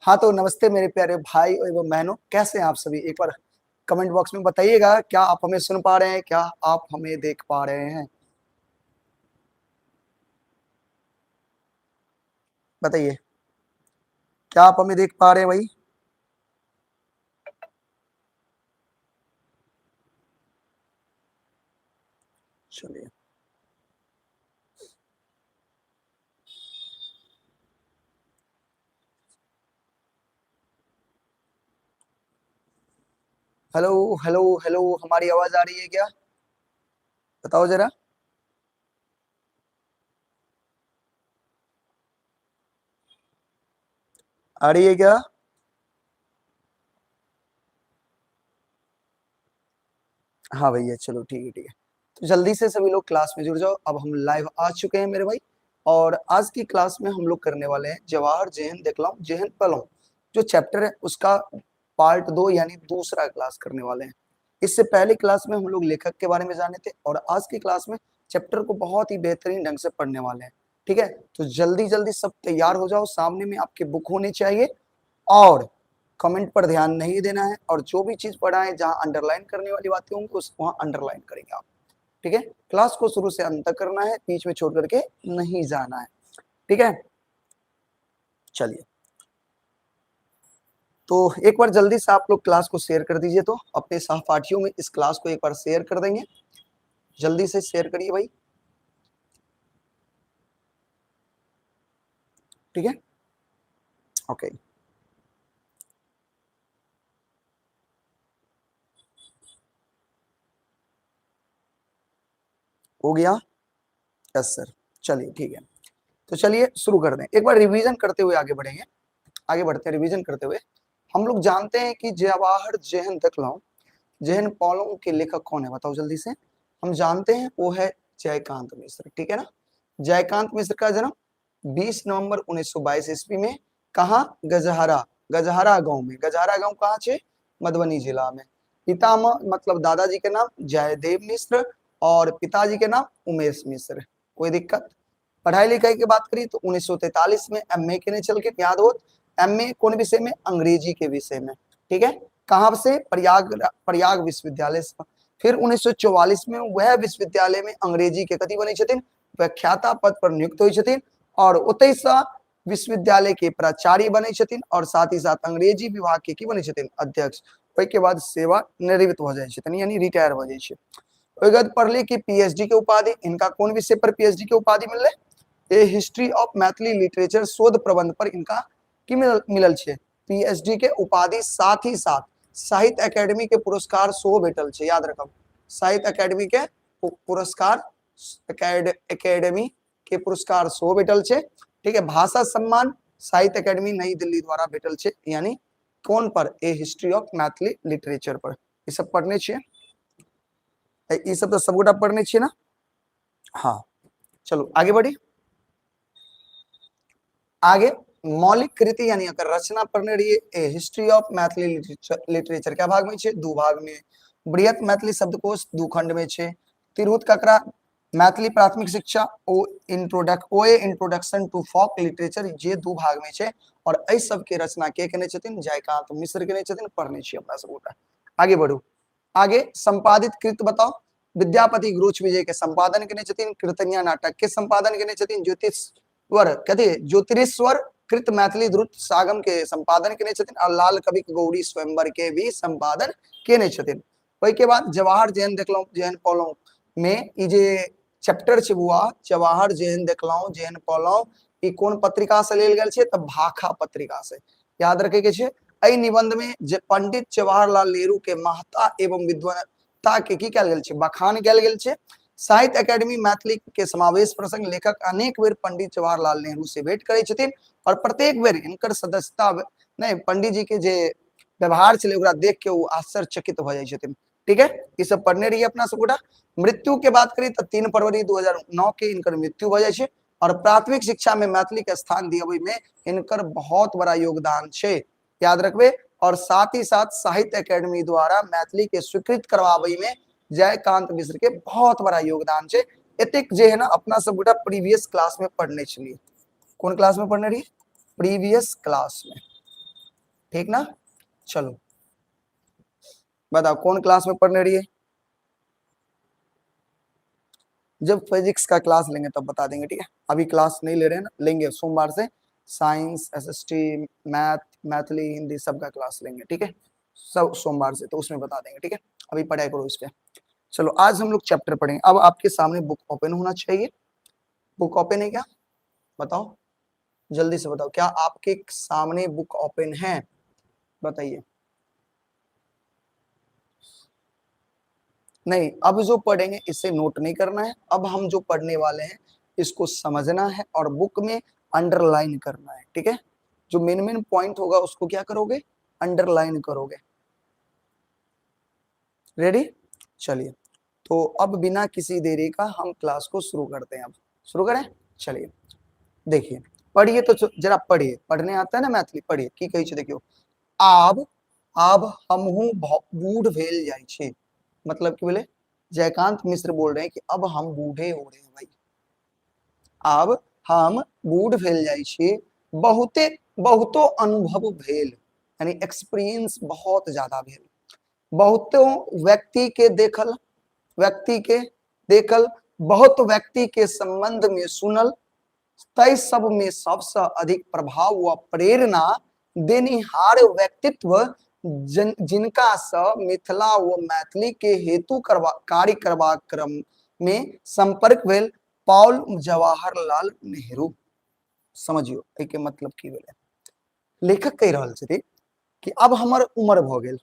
हाँ तो नमस्ते मेरे प्यारे भाई एवं बहनों, कैसे हैं आप सभी? एक बार कमेंट बॉक्स में बताइएगा, क्या आप हमें सुन पा रहे हैं, क्या आप हमें देख पा रहे हैं? बताइए, क्या आप हमें देख पा रहे हैं भाई? चलिए, हेलो हेलो हेलो, हमारी आवाज आ रही है क्या? बताओ जरा। आ रही है क्या? हाँ भैया, चलो ठीक है, ठीक है। तो जल्दी से सभी लोग क्लास में जुड़ जाओ। अब हम लाइव आ चुके हैं मेरे भाई, और आज की क्लास में हम लोग करने वाले हैं जवाहर जेहन देखलाऊं जेहन पलऊं, जो चैप्टर है उसका पार्ट 2 यानी दूसरा क्लास करने वाले हैं। इससे पहले क्लास में हम लोग लेखक के बारे में जाने थे, और आज की क्लास में चैप्टर को बहुत ही बेहतरीन ढंग से पढ़ने वाले हैं। ठीक है, तो जल्दी जल्दी सब तैयार हो जाओ, सामने में आपकी बुक होनी चाहिए और कमेंट पर ध्यान नहीं देना है, और जो भी चीज पढ़ा है जहां अंडरलाइन करने वाली बातें होंगी उस वहां अंडरलाइन करेंगे आप। ठीक है, क्लास को शुरू से अंत तक करना है, बीच में छोड़ करके नहीं जाना है। ठीक है, चलिए तो एक बार जल्दी से आप लोग क्लास को शेयर कर दीजिए, तो अपने सहपाठियों में इस क्लास को एक बार शेयर कर देंगे। जल्दी से शेयर करिए भाई। ठीक है, ओके, हो गया? यस सर, चलिए ठीक है, तो चलिए शुरू कर दें। एक बार रिवीजन करते हुए आगे बढ़ेंगे, आगे बढ़ते हैं रिवीजन करते हुए। हम लोग जानते हैं कि जवाहर जेहन देखलाऊं जेहन पौलों के लेखक कौन है, बताओ जल्दी से। हम जानते हैं वो है जयकांत मिश्र। ठीक है ना, जयकांत मिश्र का जन्म 20 नवंबर 1922 ईस्वी में, कहा? गजहरा, गजहरा गांव में। गजहरा गांव कहाँ छे? मधुबनी जिला में। पितामह मतलब दादाजी के नाम जयदेव मिश्र और पिताजी के नाम उमेश मिश्र। कोई दिक्कत? पढ़ाई लिखाई की बात करी तो 1943 में एम ए केने चल के, याद हो एम ए कौन विषय में? अंग्रेजी के विषय में। ठीक है, कहाँ से? प्रयाग, प्रयाग विश्वविद्यालय से। फिर 1944 में वह विश्वविद्यालय में अंग्रेजी के कथी बने छथिन? व्याख्याता पद पर नियुक्त हुई छथिन, और ओतै से विश्वविद्यालय के प्राचार्य बने छथिन, और साथ ही साथ अंग्रेजी विभाग के की बने छथिन? अध्यक्ष। ओहि के बाद सेवा निवृत्त हो जाए छथिन, यानी रिटायर हो जाए छथिन। ओहि बाद पढ़ली कि पीएचडी के उपाधि, इनका कौन विषय पर पीएचडी के उपाधि मिलले? A history of Maithili literature शोध प्रबंध पर इनका की मिलल छे पीएचडी के उपाधि। साथ ही साथ साहित्य एकेडमी के पुरस्कार सेहो भेटल छे, याद रखब, साहित्य एकेडमी के पुरस्कार, एकेडमी के पुरस्कार सेहो भेटल छे। ठीक है, भाषा सम्मान साहित्य एकेडमी नई दिल्ली द्वारा भेटल छे, यानी कौन पर? A history of Maithili literature पर। ई सब पढ़ने छियै, ई सब तो सबगोटा पढ़ने छियै ना। हाँ चलो आगे बढ़ी। आगे मौलिक कृति यानी अगर रचना पढ़ने रहिए a history of Maithili literature क्या भाग में छे? दू भाग में। बृहत मैथिली शब्दकोश दू खंड में छे। तिरहुत ककरा मैथिली प्राथमिक शिक्षा ओ इंट्रोडक ओ a introduction to folk literature जे दू भाग में छे, और एहि सब के रचना के केने छथिन? जयकांत मिश्र केने छथिन। पढ़ने छी अपना सब गोटा। आगे बढ़ू, आगे संपादित कृत बताओ। विद्यापति गुरुच विजय के संपादन केने छथिन, कीर्तनिया नाटक के संपादन केने छथिन, ज्योतिष्वर कथी ज्योतिरीश्वर कृत मैथिली द्रुत सागम के संपादन केने छथिन, और लाल कवि गौरी स्वयंवर के भी संपादन केने छथिन। ओहि के बाद जवाहर जैन देखलहुं जैन पौलहुं में ई जे चैप्टर छै बुआ, जवाहर जैन देखलहुं जैन पौलहुं, ई कोन पत्रिका से लेल गेल छै? तऽ भाखा पत्रिका से। याद रखे के छै एहि निबंध में जे पंडित जवाहरलाल नेहरू के महत्ता एवं विद्वता के की कयल गेल छै? बखान कयल गेल छै। साहित्य एकेडमी मैथिली के समावेश प्रसंग लेखक अनेक बेर पंडित जवाहरलाल नेहरू से भेंट करै छथिन, और प्रत्येक बेर हिनकर सदस्यता नहीं पंडित जी के जे व्यवहार छलै ओकरा देख के ओ आश्चर्यचकित भऽ जाइ छथिन। ठीक है, ई सब पढ़ने रहिए अपना सब गोटा। मृत्यु के बात करी तऽ 3 फरवरी 2009 के इनकर मृत्यु भऽ जाइ छै, और प्राथमिक शिक्षा में मैथिली के स्थान दियबै में इनकर बहुत बड़ा योगदान छै, याद रखबे। और साथ ही साथ साहित्य एकेडमी द्वारा मैथिली के स्वीकृत करवाबै में जयकांत मिश्र के बहुत बड़ा योगदान छै। एतेक जे है ना अपना सब गोटा प्रीवियस क्लास में पढ़ने छलियै। कोन क्लास में पढ़ने रहियै? प्रीवियस क्लास में। ठीक ना? चलो बताओ कौन क्लास में पढ़ने रही है? जब फिजिक्स का क्लास लेंगे तब बता देंगे, ठीक है? अभी क्लास नहीं ले रहे हैं ना, लेंगे सोमवार से। Science, SST, math, Maithili, Hindi सबका क्लास लेंगे, ठीक है? सब सोमवार से, तो उसमें बता देंगे, ठीक है? अभी पढ़ाई करो इस पे। चलो आज हम लोग चैप्टर पढ़ेंगे। अब आपके सामने बुक ओपन होना चाहिए। बुक ओपन है क्या? बताओ जल्दी से बताओ, क्या आपके सामने बुक ओपन है? बताइए। नहीं, अब जो पढ़ेंगे इसे नोट नहीं करना है। अब हम जो पढ़ने वाले हैं इसको समझना है और बुक में अंडरलाइन करना है, ठीक है? जो मेन मेन पॉइंट होगा उसको क्या करोगे? अंडरलाइन करोगे। रेडी? चलिए, तो अब बिना किसी देरी का हम क्लास को शुरू करते हैं। अब शुरू करें? चलिए देखिए, पढ़िए तो जरा पढ़िए, पढ़ने आता है ना मैथिली, पढ़िए की कहै छै। देखियो, आब आब हमहू बूढ़ भेल जाइ छी। मतलब कि बोले जयकांत मिश्र बोल रहे हैं कि अब हम बूढ़े हो रहे हैं भाई, आब हम बूढ़ भेल जाइ छी, बहुते बहुतो अनुभव भेल, यानी एक्सपीरियंस बहुत ज्यादा भेल, बहुतो व्यक्ति के देखल, व्यक्ति के देखल, बहुत व्यक्ति के संबंध में सुनल, तै सब में सबसे अधिक प्रभाव व प्रेरणा देनिहार व्यक्तित्व जिनका स मिथिला व मैथिली के हेतु कार्य करबा क्रम में संपर्क भेल, पॉल जवाहरलाल नेहरू। समझियो एहि के मतलब की भेलै। लेखक कहि रहल छथिन कि अब हमर उम्र भऽ गेल,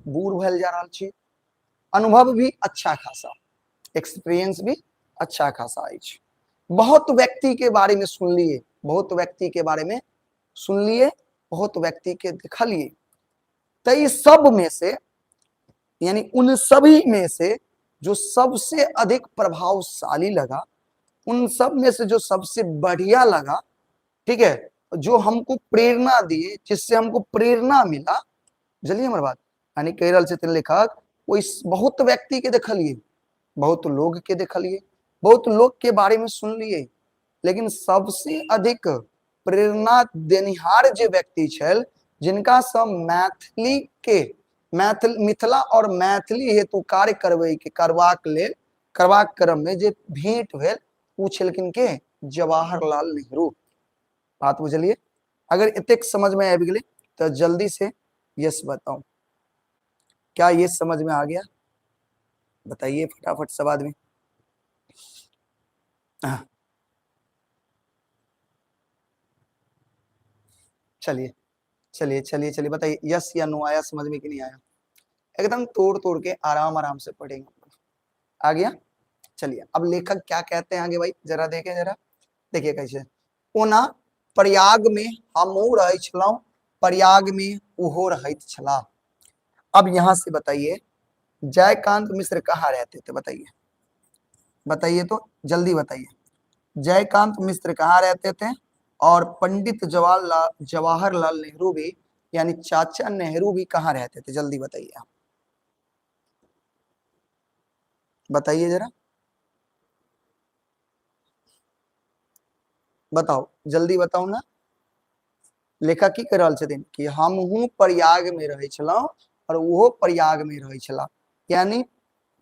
बूढ़ भेल जा रहल छी, अनुभव भी अच्छा खासा, एक्सपीरियंस भी अच्छा खासा अछि, बहुत व्यक्ति के बारे में सुनलिए, बहुत व्यक्ति के बारे में सुनलिए, बहुत व्यक्ति के देखलिए, तो सब में से यानी उन सभी में से जो सबसे अधिक प्रभावशाली लगा, उन सब में से जो सबसे बढ़िया लगा, ठीक है, जो हमको प्रेरणा दिए, जिससे हमको प्रेरणा मिला, बुझलिए हमर बात, यानी कहि रहल छथिन लेखक, ओहि बहुत व्यक्ति के देखलिए, बहुत लोग के देखलिए, बहुत लोग के बारे में सुनलिए, लेकिन सबसे अधिक प्रेरणा देनिहार जे व्यक्ति छल, जिनका सब मैथिली के मैथिल मिथिला और मैथिली हेतु कार्य करबै के करबाक लेल करबाक क्रम में जे भेंट भेल, ओ छलखिन के जवाहरलाल नेहरू। बात बुझलिए? अगर एतेक समझ में आबि गेलै तो जल्दी से यस बताओ, क्या ये समझ में आ गया? बताइए फटाफट सब आदमी। हाँ चलिए चलिए चलिए चलिए, बताइए यस या नो आया समझ में कि नहीं आया? एकदम तोड़ तोड़ के आराम आराम से पढ़ेंगे। आ गया? चलिए अब लेखक क्या कहते हैं आगे भाई, जरा देखें, जरा देखिए कैसे। ओना प्रयाग में हमहू रहै छलहुं, प्रयाग में उहो रहैत छला। अब यहां से बताइए जयकांत मिश्र कहाँ रहते थे? बताइए, बताइए तो जल्दी बताइए, जयकांत मिश्र कहाँ रहते थे? और पंडित जवाहरलाल नेहरू भी यानी चाचा नेहरू भी कहाँ रहते थे? जल्दी बताइए आप, बताइए जरा, बताओ जल्दी बताओ ना। लेखक की कहि रहल छथिन कि हमहूँ प्रयाग में रहै छलहुँ और ओहो प्रयाग में रहै छलाह, यानी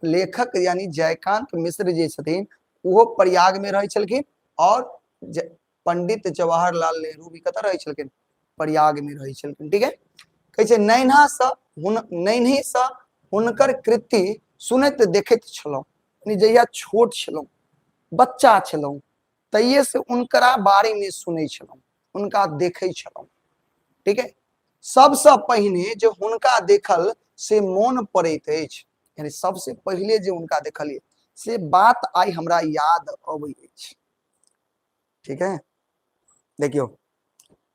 लेखक यानी जयकांत मिश्र जे छथिन ओहो प्रयाग में रहै छलखिन और पंडित जवाहरलाल नेहरू भी कतऽ रहै छलखिन? प्रयाग में रहै छलखिन। ठीक है, कहै छै नैन्हा सँ हुन नैन्हे सँ हुनकर कृति सुनैत देखैत छलहुँ, यानी जहिया छोट छलहुँ, बच्चा छलहुँ, तहिये से उनकरा बारे में सुनै छलहुँ, उनका देखै छलहुँ। ठीक है, सबसँ पहिने जे हुनका देखल से मोन पड़ैत अछि, यानी सबसे पहिले जे हुनका देखलियै से बात आइ हमरा याद अबै अछि। ठीक है, देखियौ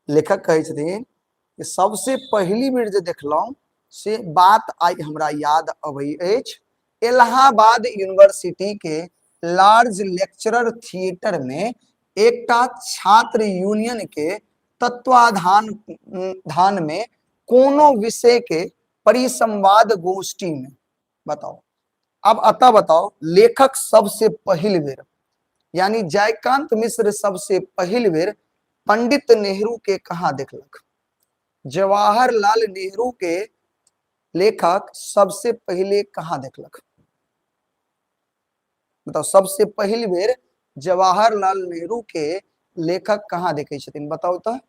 लेखक कहै छथिन कि सबसे पहिली बेर जे देखलहुँ से बात आइ हमरा याद अबै अछि। इलाहाबाद यूनिवर्सिटी के लार्ज लेक्चरर थिएटर में एकटा छात्र यूनियन के तत्वाधान धान में कोनो विषय के परिसंवाद गोष्ठी में, बताओ अब अतः बताओ लेखक सबसे पहिल बेर यानी जयकांत मिश्र सबसे पहिल बेर पंडित नेहरू के कहाँ देखलक? जवाहरलाल नेहरू के लेखक सबसे पहले कहाँ देखलक? बताओ, सबसे पहिल बेर जवाहरलाल नेहरू के लेखक कहाँ देखे छथिन? बताओ तो,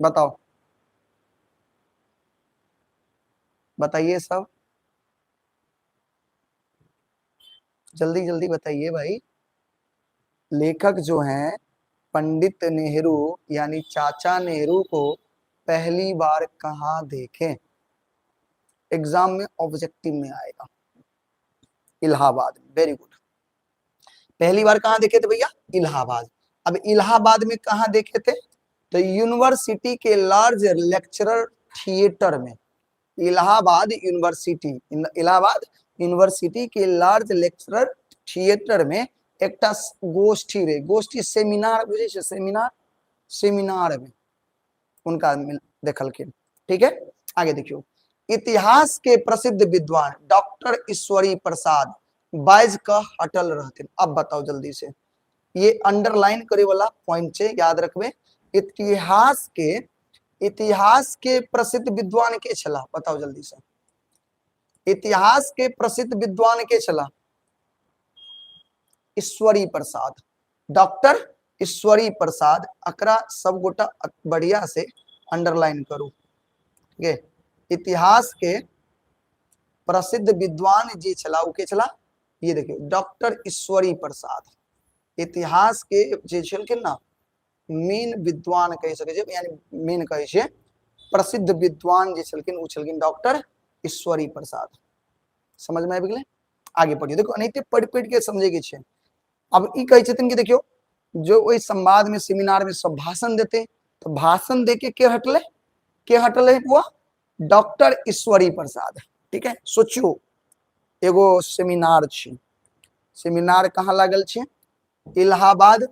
बताओ, बताइए सब, जल्दी जल्दी बताइए भाई। लेखक जो हैं पंडित नेहरू यानी चाचा नेहरू को पहली बार कहाँ देखें? एग्जाम में ऑब्जेक्टिव में आएगा। इलाहाबाद, वेरी गुड। पहली बार कहाँ देखे थे भैया? इलाहाबाद। अब इलाहाबाद में कहाँ देखे थे? तो यूनिवर्सिटी के लार्ज लेक्चरर थिएटर में। इलाहाबाद यूनिवर्सिटी, इलाहाबाद यूनिवर्सिटी के लार्ज लेक्चरर थिएटर में एकटा गोष्ठी रहे, गोष्ठी सेमिनार बुझे छै, सेमिनार, सेमिनार में उनका देखलखिन। ठीक है, आगे देखियो। इतिहास के प्रसिद्ध विद्वान डॉक्टर ईश्वरी प्रसाद बाज क हटल रहथिन। अब बताओ जल्दी से, ये अंडरलाइन करे वाला पॉइंट छे, याद रखबे। इतिहास के प्रसिद्ध विद्वान के छला? बताओ जल्दी से, इतिहास के प्रसिद्ध विद्वान के छला? ईश्वरी प्रसाद, डॉक्टर ईश्वरी प्रसाद। अकरा सब गोटा बढ़िया से अंडरलाइन करू। ठीक है, इतिहास के प्रसिद्ध विद्वान जे छला उ के छला? ये देखियो डॉक्टर ईश्वरी प्रसाद। इतिहास के जे छलखिन ना मेन विद्वान कहि सकै छै, यानी मेन कहै छै प्रसिद्ध विद्वान जे छलखिन उ छलखिन डॉक्टर ईश्वरी प्रसाद। समझ में आबि गेलै? आगे पढ़ियो। देखो एनाहिते पढ़ि पढ़ि के समझे के छै। अब ई कहै छथिन कि देखियो जो ओहि संवाद में सेमिनार में सब भाषण देते, तो भाषण दे के हटले? के हटले बुआ? डॉक्टर ईश्वरी प्रसाद। ठीक है, सोचियो एगो सेमिनार छी, सेमिनार कहाँ लागल छै? इलाहाबाद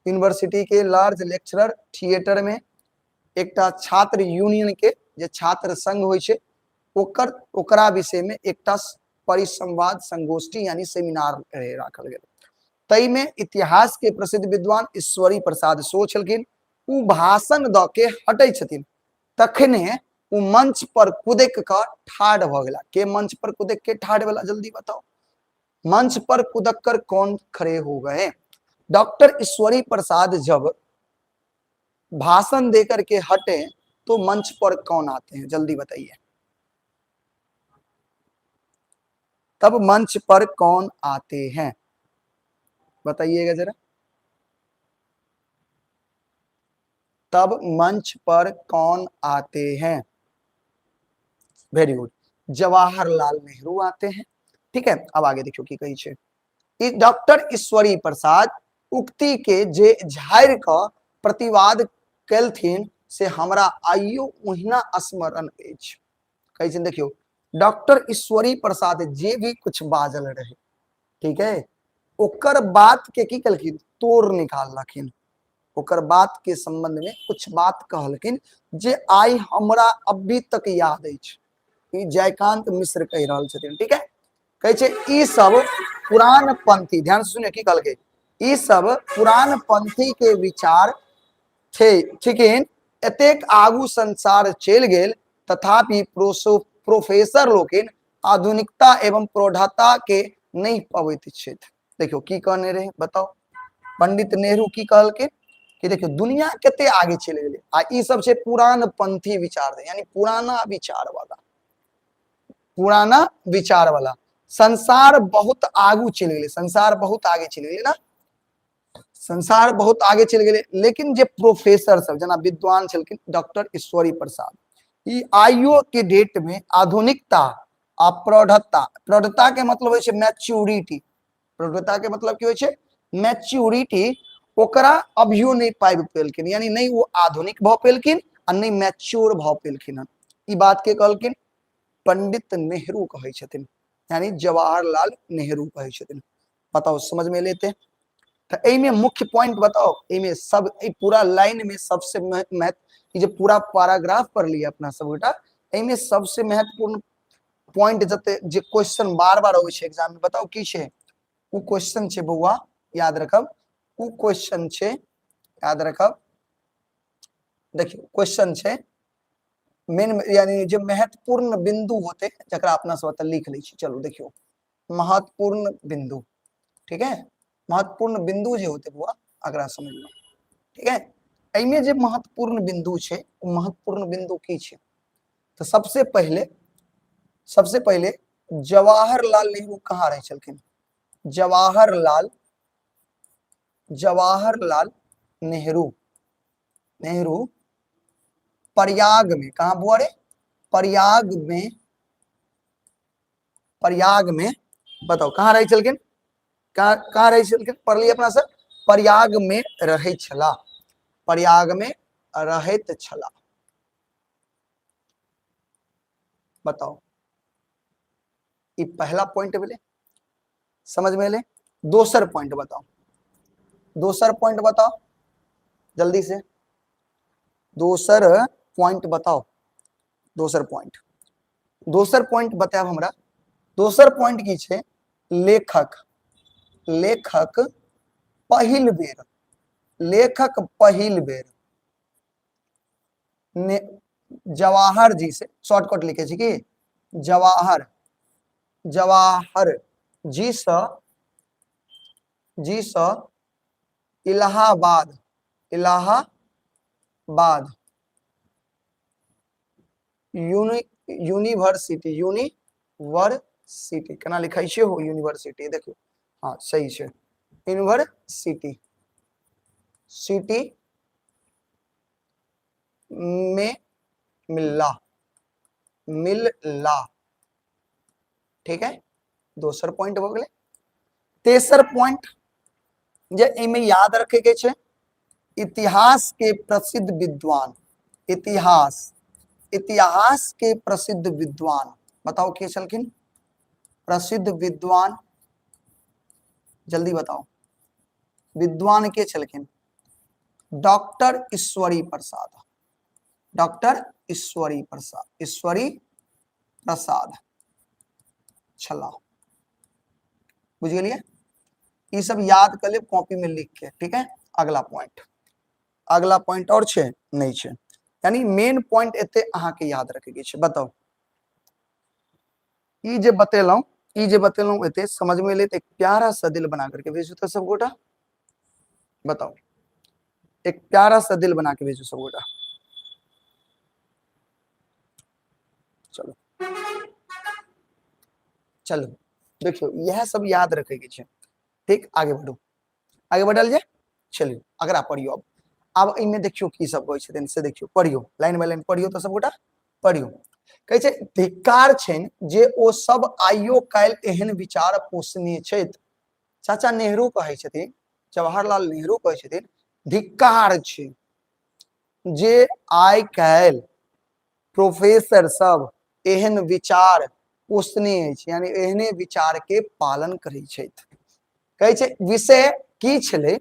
यूनिवर्सिटी के लार्ज लेक्चरर थिएटर में एकटा छात्र यूनियन के जे छात्र संघ होइ छै ओकर ओकरा विषय में एकटा परिसंवाद संगोष्ठी यानी सेमिनार राखल गेल। तई में इतिहास के प्रसिद्ध विद्वान ईश्वरी प्रसाद सो छलखिन, उ भाषण द के हटै छथिन तखने उ मंच पर कुदक के ठाढ़ भ गेला। के मंच पर कुदक के ठाढ़ भेला? जल्दी बताओ, मंच पर कुदक कर कौन खड़े हो गए? डॉक्टर ईश्वरी प्रसाद जब भाषण देकर के हटे तो मंच पर कौन आते हैं? जल्दी बताइए, तब मंच पर कौन आते हैं? बताइएगा जरा, तब मंच पर कौन आते हैं? वेरी गुड, जवाहरलाल नेहरू आते हैं। ठीक है, अब आगे देखियो की कही छे। डॉक्टर ईश्वरी प्रसाद उक्ति के जे झाड़ि क प्रतिवाद केलथिन से हमरा आइयो ओहिना स्मरण अछि। कहै छथिन देखियो डॉक्टर ईश्वरी प्रसाद जे भी कुछ बाजल रहे, ठीक है, ओकर बात के की केलखिन? तोड़ निकाललखिन। ओकर बात के संबंध में कुछ बात कहलखिन जे आइ हमरा अभी तक याद अछि। ई जयकांत मिश्र कहि रहल छथिन। ठीक है, कहै छै ई सब पुरान पंथी, ध्यान से सुनिए की कहलकै, ई सब पुरान पंथी के विचार थे, ठीकिन, एतेक आगू संसार चलि गेल तथापि प्रोफेसर लोकिन आधुनिकता एवं प्रौढ़ता के नहि पबैत छथि। देखियो की कहने रहे, बताओ पंडित नेहरू की कहलकै कि देखियो दुनिया कते आगे चलि गेलै आ ई सब छै पुरान पंथी विचार, यानी पुराना विचार वाला, पुराना विचार वाला। संसार बहुत आगू चलि गेलै, संसार बहुत आगे चलि गेलै ना, संसार बहुत आगे चलि गेलै, लेकिन जे प्रोफेसर सब जेना विद्वान छलखिन डॉक्टर ईश्वरी प्रसाद, ई आइयो के डेट में आधुनिकता आ प्रौढ़ता, प्रौढ़ता के मतलब होइ छै मैच्योरिटी, प्रौढ़ता के मतलब की होइ छै मैच्योरिटी, ओकरा अभियो नहि पाबि पेलखिन, यानी नहि ओ आधुनिक भऽ पेलखिन आ नहि मैच्योर भऽ पेलखिन हन। ई बात के कहलखिन? पंडित नेहरू कहै छथिन, यानी जवाहरलाल नेहरू कहै छथिन। बताओ समझ में लेते? तो एहिमे मुख्य पॉइंट बताओ, एहिमे सब एहि पूरा लाइन में सबसे महत्व, जे पूरा पैराग्राफ पढ़ लिया अपना सब गोटा, एहिमे सबसे महत्वपूर्ण पॉइंट जते जे क्वेश्चन बार बार अबै छै एग्जाम में, बताओ की छै? उ क्वेश्चन छै बौआ, याद रखब, उ क्वेश्चन छै, याद रखब, देखियौ क्वेश्चन छै मेन, यानी जे महत्वपूर्ण बिंदु होते जकरा अपना सब एतऽ लिख लै छी। चलू देखियौ महत्वपूर्ण बिंदु, ठीक है, महत्वपूर्ण बिंदु जे होते बुआ अकरा समझ लो, ठीक है। एहिमे जे महत्वपूर्ण बिंदु छै ओ महत्वपूर्ण बिंदु की छै, तऽ सबसे पहिले जवाहरलाल नेहरू कहाँ रहै छलखिन? जवाहरलाल नेहरू, नेहरू प्रयाग में, कहाँ बुआ रे? प्रयाग में, प्रयाग में बताओ कहाँ रहै छलखिन? कहाँ रहै छलखिन? पढ़लियै अपना सब, प्रयाग में रहै छला, प्रयाग में रहैत छला। बताओ ई पहला पॉइंट भेलै, समझ में एलै? दोसर पॉइंट बताओ, दोसर पॉइंट बताओ जल्दी से, दोसर पॉइंट बताओ, दोसर पॉइंट, दोसर पॉइंट बतायब हमरा। दोसर पॉइंट की छै? लेखक, लेखक पहिल बेर, लेखक पहिल बेर ने जवाहर जी से शॉर्टकट लिखे छी की जवाहर, जवाहर जी से, जी से इलाहाबाद, इलाहाबाद यूनिवर्सिटी, यूनिवर्सिटी केना लिखाइ छै हो यूनिवर्सिटी, देखियौ हाँ सही छै, यूनिवर्सिटी सिटी में मिलला, मिलला, ठीक है। दोसर पॉइंट भऽ गेलै। तेसर पॉइंट जे एहिमे याद रखे के छै, इतिहास के प्रसिद्ध विद्वान, इतिहास, इतिहास के प्रसिद्ध विद्वान बताओ के छलखिन प्रसिद्ध विद्वान, जल्दी बताओ विद्वान के छलखिन? डॉक्टर ईश्वरी प्रसाद, डॉक्टर ईश्वरी प्रसाद, ईश्वरी प्रसाद छला। बुझ गेलियै? ई सब याद कर लेब कॉपी में लिख के, ठीक है। अगला पॉइंट, अगला पॉइंट और छे नहीं छे, यानी मेन पॉइंट एते अहाँ के याद रखे के छे। बताओ ई जे बतेलहुं, ई जे बतेलहुं एते समझ में एलै त एक प्यारा सा दिल बना करके भेजू तो सब गोटा। बताओ एक प्यारा सा दिल बना के भेजू सब गोटा। चलो चलो देखियो यह सब याद रखे के छे, ठीक। आगे बढ़ू, आगे बढ़ल जाए, चलियो अगला पढ़ियो। अब एहिमे देखियो की सब कहै छथिन से देखियो, पढ़ियो लाइन बाय लाइन पढ़ियो तो सब गोटा पढ़ियो। कहै छै धिक्कार छनि जे ओ सब आइयो काल्हि एहन विचार पोसने छथि। चाचा नेहरू कहै छथिन, जवाहरलाल नेहरू कहै छथिन धिक्कार छै जे आइ काल्हि प्रोफेसर सब एहन विचार पोसने अछि, यानी एहने विचार के पालन करै छथि। कहै छै विषय की छलै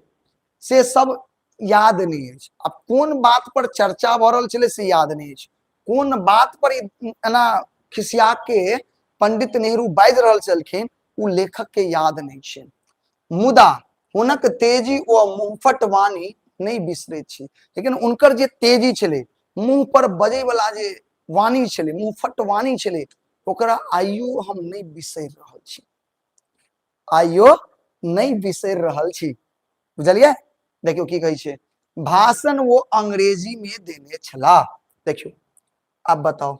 से सब याद नहि अछि, आब कोन बात पर चर्चा भऽ रहल छलै से याद नहि अछि, कोन बात पर एना खिसिया के पंडित नेहरू बाजि रहल छलखिन ओ लेखक के याद नहि छै। मुदा हुनक तेजी ओ मुंहफट वाणी नहि बिसरैत छी, लेकिन हुनकर जे तेजी छलै, मुंह पर बजै वाला जे वाणी छलै, मुंहफट वाणी छलै, ओकरा आइयो हम नहि बिसरि रहल छी, आइयो नहि बिसरि रहल छी। बुझलियै? देखियौ की कहै छै, भाषण वो अंग्रेजी में देने छला। देखियौ अब बताओ,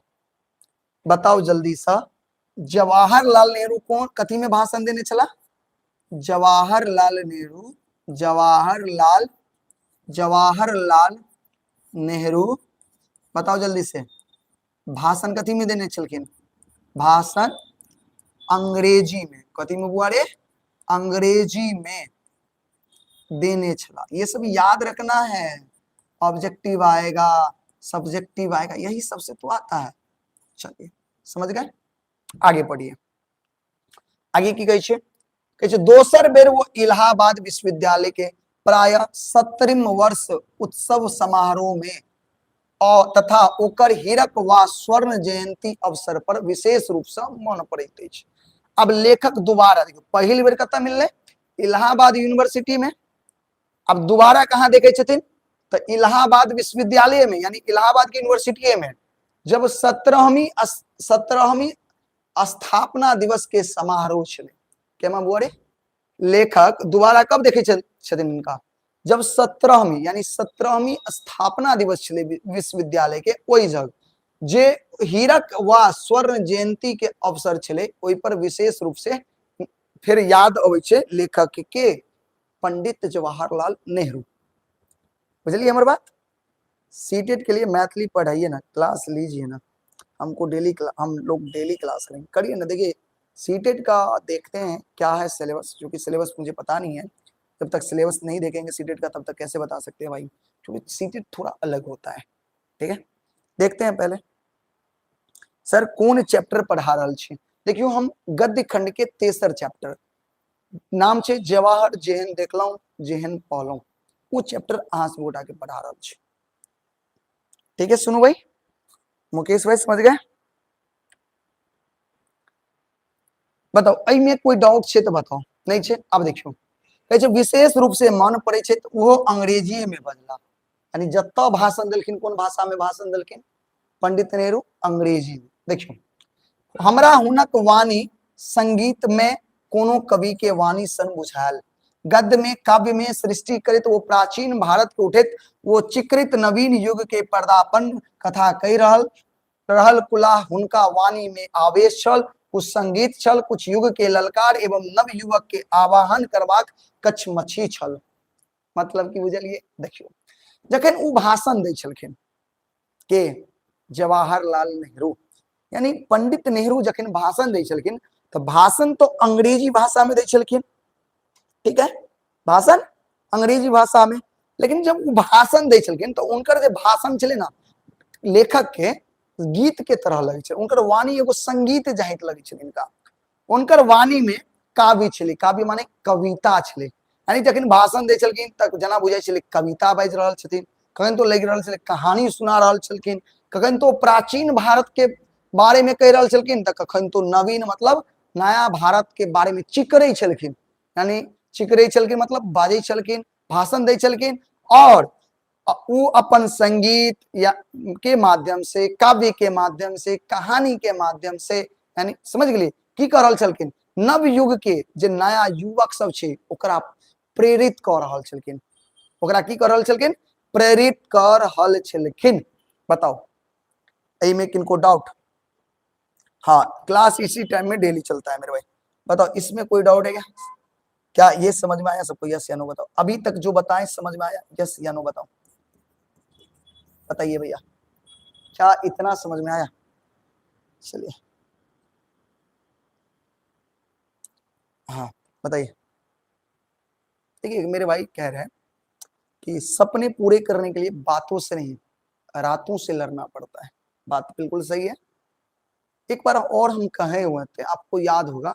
बताओ जल्दी सा, जवाहरलाल नेहरू कौन कथी में भाषण देने छला? जवाहरलाल नेहरू, जवाहरलाल, जवाहरलाल नेहरू बताओ जल्दी से, भाषण कथी में देने छलखिन? भाषण अंग्रेजी में। कथी में बुआ रे? अंग्रेजी में देने छला। ये सब याद रखना है, ऑब्जेक्टिव आएगा, सब्जेक्टिव आएगा, यही सबसे तो आता है। चलिए समझ गए, आगे पढ़िए। आगे की कहै छै? कहै छै दोसर बेर वो इलाहाबाद विश्वविद्यालय के प्राय 70 वर्ष उत्सव समारोह में और तथा ओकर हीरक वा स्वर्ण जयंती अवसर पर विशेष रूप से मन पड़ैत अछि। अब लेखक दोबारा देखियौ, पहिल बेर कतऽ मिललै? इलाहाबाद यूनिवर्सिटी में। अब दोबारा कहाँ देखै छथिन? तो इलाहाबाद विश्वविद्यालय में यानी इलाहाबाद के यूनिवर्सिटी में जब 17वीं स्थापना दिवस के समारोह छलै, केमा बुआ रे, लेखक दोबारा कब देखे छथिन हिनका? जब 17वीं यानी 17वीं स्थापना दिवस छलै विश्वविद्यालय के, ओहि जग जे हीरक वा स्वर्ण जयंती के अवसर छलै, ओहि पर विशेष रूप से फिर याद अबै छै लेखक के पंडित जवाहरलाल नेहरू। बुझलिए हमर बात? सीटेट के लिए मैथिली पढ़ाइए ना, क्लास लीजिए ना, हमको डेली हम लोग डेली क्लास करेंगे, करिए ना। देखिए सीटेट का देखते हैं क्या है सिलेबस, जो कि सिलेबस मुझे पता नहीं है, जब तक सिलेबस नहीं देखेंगे सीटेट का तब तक कैसे बता सकते हैं भाई, क्योंकि सीटेट थोड़ा अलग होता है। ठीक है, देखते हैं पहले सर कौन चैप्टर पढ़ा रहा छी। देखियो हम गद्य खंड के तेसर चैप्टर नाम छे जवाहर जेहन देखलहुं जेहन पौलहुं, वो चैप्टर अहाँ सब गोटा के पढ़ा रहा छी। ठीक है, सुनू भाई मुकेश भाई समझ गए? बताओ एहिमे कोई डाउट छे तो बताओ, नहीं छे। अब देखियो कहै छै विशेष रूप से मन पड़े छै तो वो अंग्रेजी में बजला, यानी जतऽ भाषण देलखिन कोन भाषा में भाषण देलखिन पंडित नेहरू? अंग्रेजी में। देखियो हमरा हुनक वाणी संगीत में कोनो कवि के वाणी सन बुझायल, गद्य में काव्य में सृष्टि करैत वो प्राचीन भारत के उठैत वो चित्रित नवीन युग के पर्दापन कथा कहि रहल रहल कुला। हुनका वाणी में आवेश छल, कुछ संगीत छल, कुछ युग के ललकार एवं नव युवक के आवाहन करबाक कछमछी छल। मतलब की बुझलिए? देखियो जखन उ भाषण दै छलखिन के जवाहरलाल नेहरू यानी पंडित नेहरू जखन भाषण दै छलखिन तो भाषण तो अंग्रेजी भाषा में दै छलखिन, ठीक है, भाषण अंग्रेजी भाषा में, लेकिन जब वो भाषण दै छलखिन तो उनकर जे भाषण छलै ना लेखक के गीत के तरह लगै छै, उनकर वाणी एगो संगीत जाहित लगै छै इनका, उनकर वाणी में काव्य छलै, काव्य माने कविता छलै, यानी जखन भाषण दै छलखिन तक जेना बुझाइ छलै कविता बाजि रहल छथिन, कखन तो लागि रहल छलै कहानी सुना रहल छलखिन, कखन तो प्राचीन भारत के बारे में कहि रहल छलखिन, तऽ कखन तो नवीन मतलब नया भारत के बारे में चिकरै छलखिन, यानी चिकरै छलखिन मतलब बाजै छलखिन, भाषण दै छलखिन, और उ अपन संगीत या के माध्यम से, काव्य के माध्यम से, कहानी के माध्यम से, यानी समझ गेलिए की कऽ रहल छलखिन, नव युग के जे नया युवक सब छै ओकरा प्रेरित कऽ रहल छलखिन, ओकरा की कऽ रहल छलखिन, प्रेरित कऽ रहल छलखिन। बताओ एहिमे किनको डाउट? हाँ, क्लास इसी टाइम में डेली चलता है मेरे भाई। बताओ इसमें कोई डाउट है क्या? क्या ये समझ में आया सबको? यस या नो बताओ। अभी तक जो बताएं समझ में आया? यस या नो बताओ, बताइए भैया, क्या इतना समझ में आया? चलिए, हाँ बताइए। देखिए मेरे भाई कह रहे हैं कि सपने पूरे करने के लिए बातों से नहीं रातों से लड़ना पड़ता है। बात बिल्कुल सही है। एक बार और हम कहे हुए थे, आपको याद होगा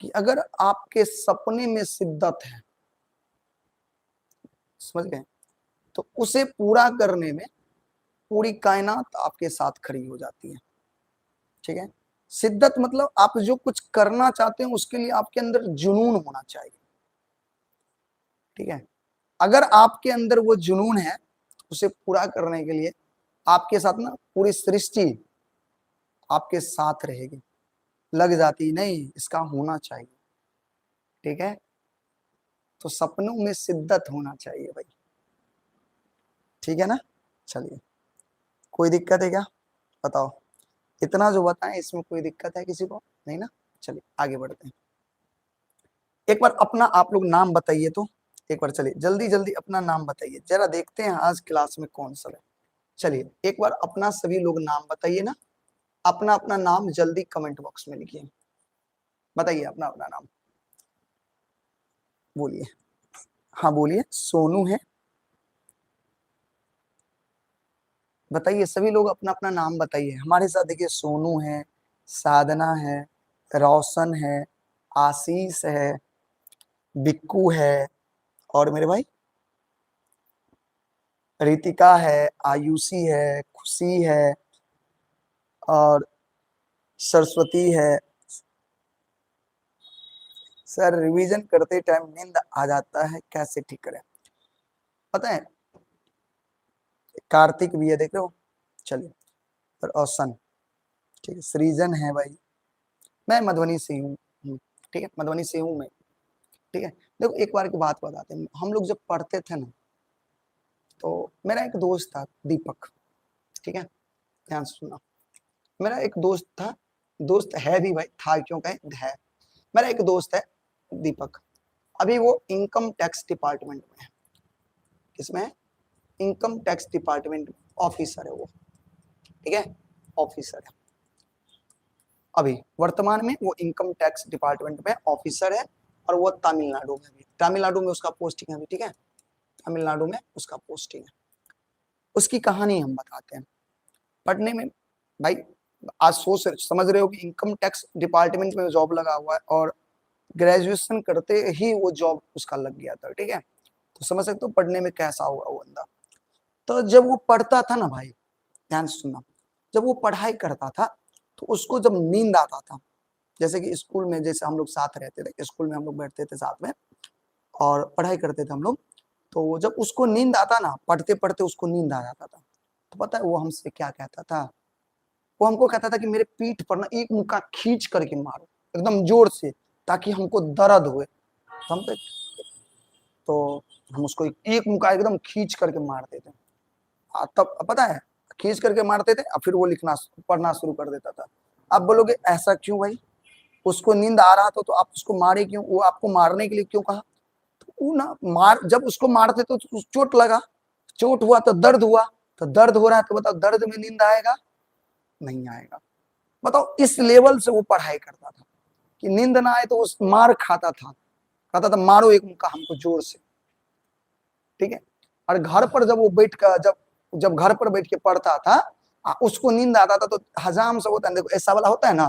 कि अगर आपके सपने में शिद्दत है, समझ गए, तो उसे पूरा करने में पूरी कायनात आपके साथ खड़ी हो जाती है। ठीक है, शिद्दत मतलब आप जो कुछ करना चाहते हैं उसके लिए आपके अंदर जुनून होना चाहिए। ठीक है, अगर आपके अंदर वो जुनून है तो उसे पूरा करने के लिए आपके साथ ना पूरी सृष्टि आपके साथ रहेगी, लग जाती नहीं, इसका होना चाहिए। ठीक है, तो सपनों में शिद्दत होना चाहिए भाई। ठीक है ना, चलिए, कोई दिक्कत है क्या बताओ? इतना जो बताएं इसमें कोई दिक्कत है किसी को? नहीं ना, चलिए आगे बढ़ते हैं। एक बार अपना आप लोग नाम बताइए तो एक बार, चलिए जल्दी जल्दी अपना नाम बताइए जरा, देखते हैं आज क्लास में कौन सा है। चलिए एक बार अपना सभी लोग नाम बताइए ना, अपना अपना नाम जल्दी कमेंट बॉक्स में लिखिए, बताइए अपना अपना नाम, बोलिए। हाँ बोलिए, सोनू है, बताइए सभी लोग अपना अपना नाम बताइए। हमारे साथ देखिए सोनू है, साधना है, रोशन है, आशीष है, बिक्कू है, और मेरे भाई रितिका है, आयुषी है, खुशी है, और सरस्वती है। सर रिवीजन करते टाइम नींद आ जाता है, कैसे ठीक करें? पता है कार्तिक भी है, देख रहे हो। चलिए, रोशन, ठीक है, सृजन है भाई। मैं मधुबनी से हूँ, ठीक है, मधुबनी से हूँ मैं, ठीक है। देखो एक बार की बात बताते हैं, हम लोग जब पढ़ते थे ना, तो मेरा एक दोस्त था दीपक, ठीक है, ध्यान से सुनना। मेरा एक दोस्त था, दोस्त है भी भाई, था क्यों कहें, है। मेरा एक दोस्त है दीपक, अभी वो इनकम टैक्स डिपार्टमेंट में है। किसमें है? इनकम टैक्स डिपार्टमेंट में ऑफिसर है वो, ठीक है, ऑफिसर है। अभी वर्तमान में वो इनकम टैक्स डिपार्टमेंट में ऑफिसर है और वो तमिलनाडु में भी, तमिलनाडु में उसका पोस्टिंग है अभी, ठीक है, तमिलनाडु में उसका पोस्टिंग है। उसकी कहानी हम बताते हैं। पढ़ने में भाई आज सोच समझ रहे हो कि इनकम टैक्स डिपार्टमेंट में जॉब लगा हुआ है और ग्रेजुएशन करते ही वो जॉब उसका लग गया था, ठीक है, तो समझ सकते हो पढ़ने में कैसा होगा वो बंदा। तो जब वो पढ़ता था ना भाई, ध्यान से सुनना, जब वो पढ़ाई करता था तो उसको जब नींद आता था, जैसे कि स्कूल में जैसे हम लोग साथ रहते थे, स्कूल में हम लोग बैठते थे साथ में और पढ़ाई करते थे हम लोग, तो जब उसको नींद आता ना, पढ़ते पढ़ते उसको नींद आ जाता था, तो पता है वो हमसे क्या कहता था? वो हमको कहता था कि मेरे पीठ पर ना एक मुक्का खींच करके मारो एकदम जोर से, ताकि हमको दर्द हुए। तो हम उसको एक मुक्का एकदम खींच करके मारते थे। तब पता है खींच करके मारते थे और फिर वो लिखना पढ़ना शुरू कर देता था। आप बोलोगे ऐसा क्यों भाई, उसको नींद आ रहा था तो आप उसको मारे क्यों, वो आपको मारने के लिए क्यों कहा? तो वो ना मार, जब उसको मारते तो चोट लगा, चोट हुआ तो दर्द हुआ, तो दर्द हो रहा है तो बताओ दर्द में नींद आएगा? नहीं आएगा। बताओ इस लेवल से वो पढ़ाई करता था कि नींद ना आए तो उस मार खाता था, कहता था मारो एक मुक्का हमको जोर से, ठीक है। और घर पर जब वो बैठ कर, जब घर पर बैठ के पढ़ता था, उसको नींद आता था तो हजाम सब होता है, देखो ऐसा वाला होता है ना,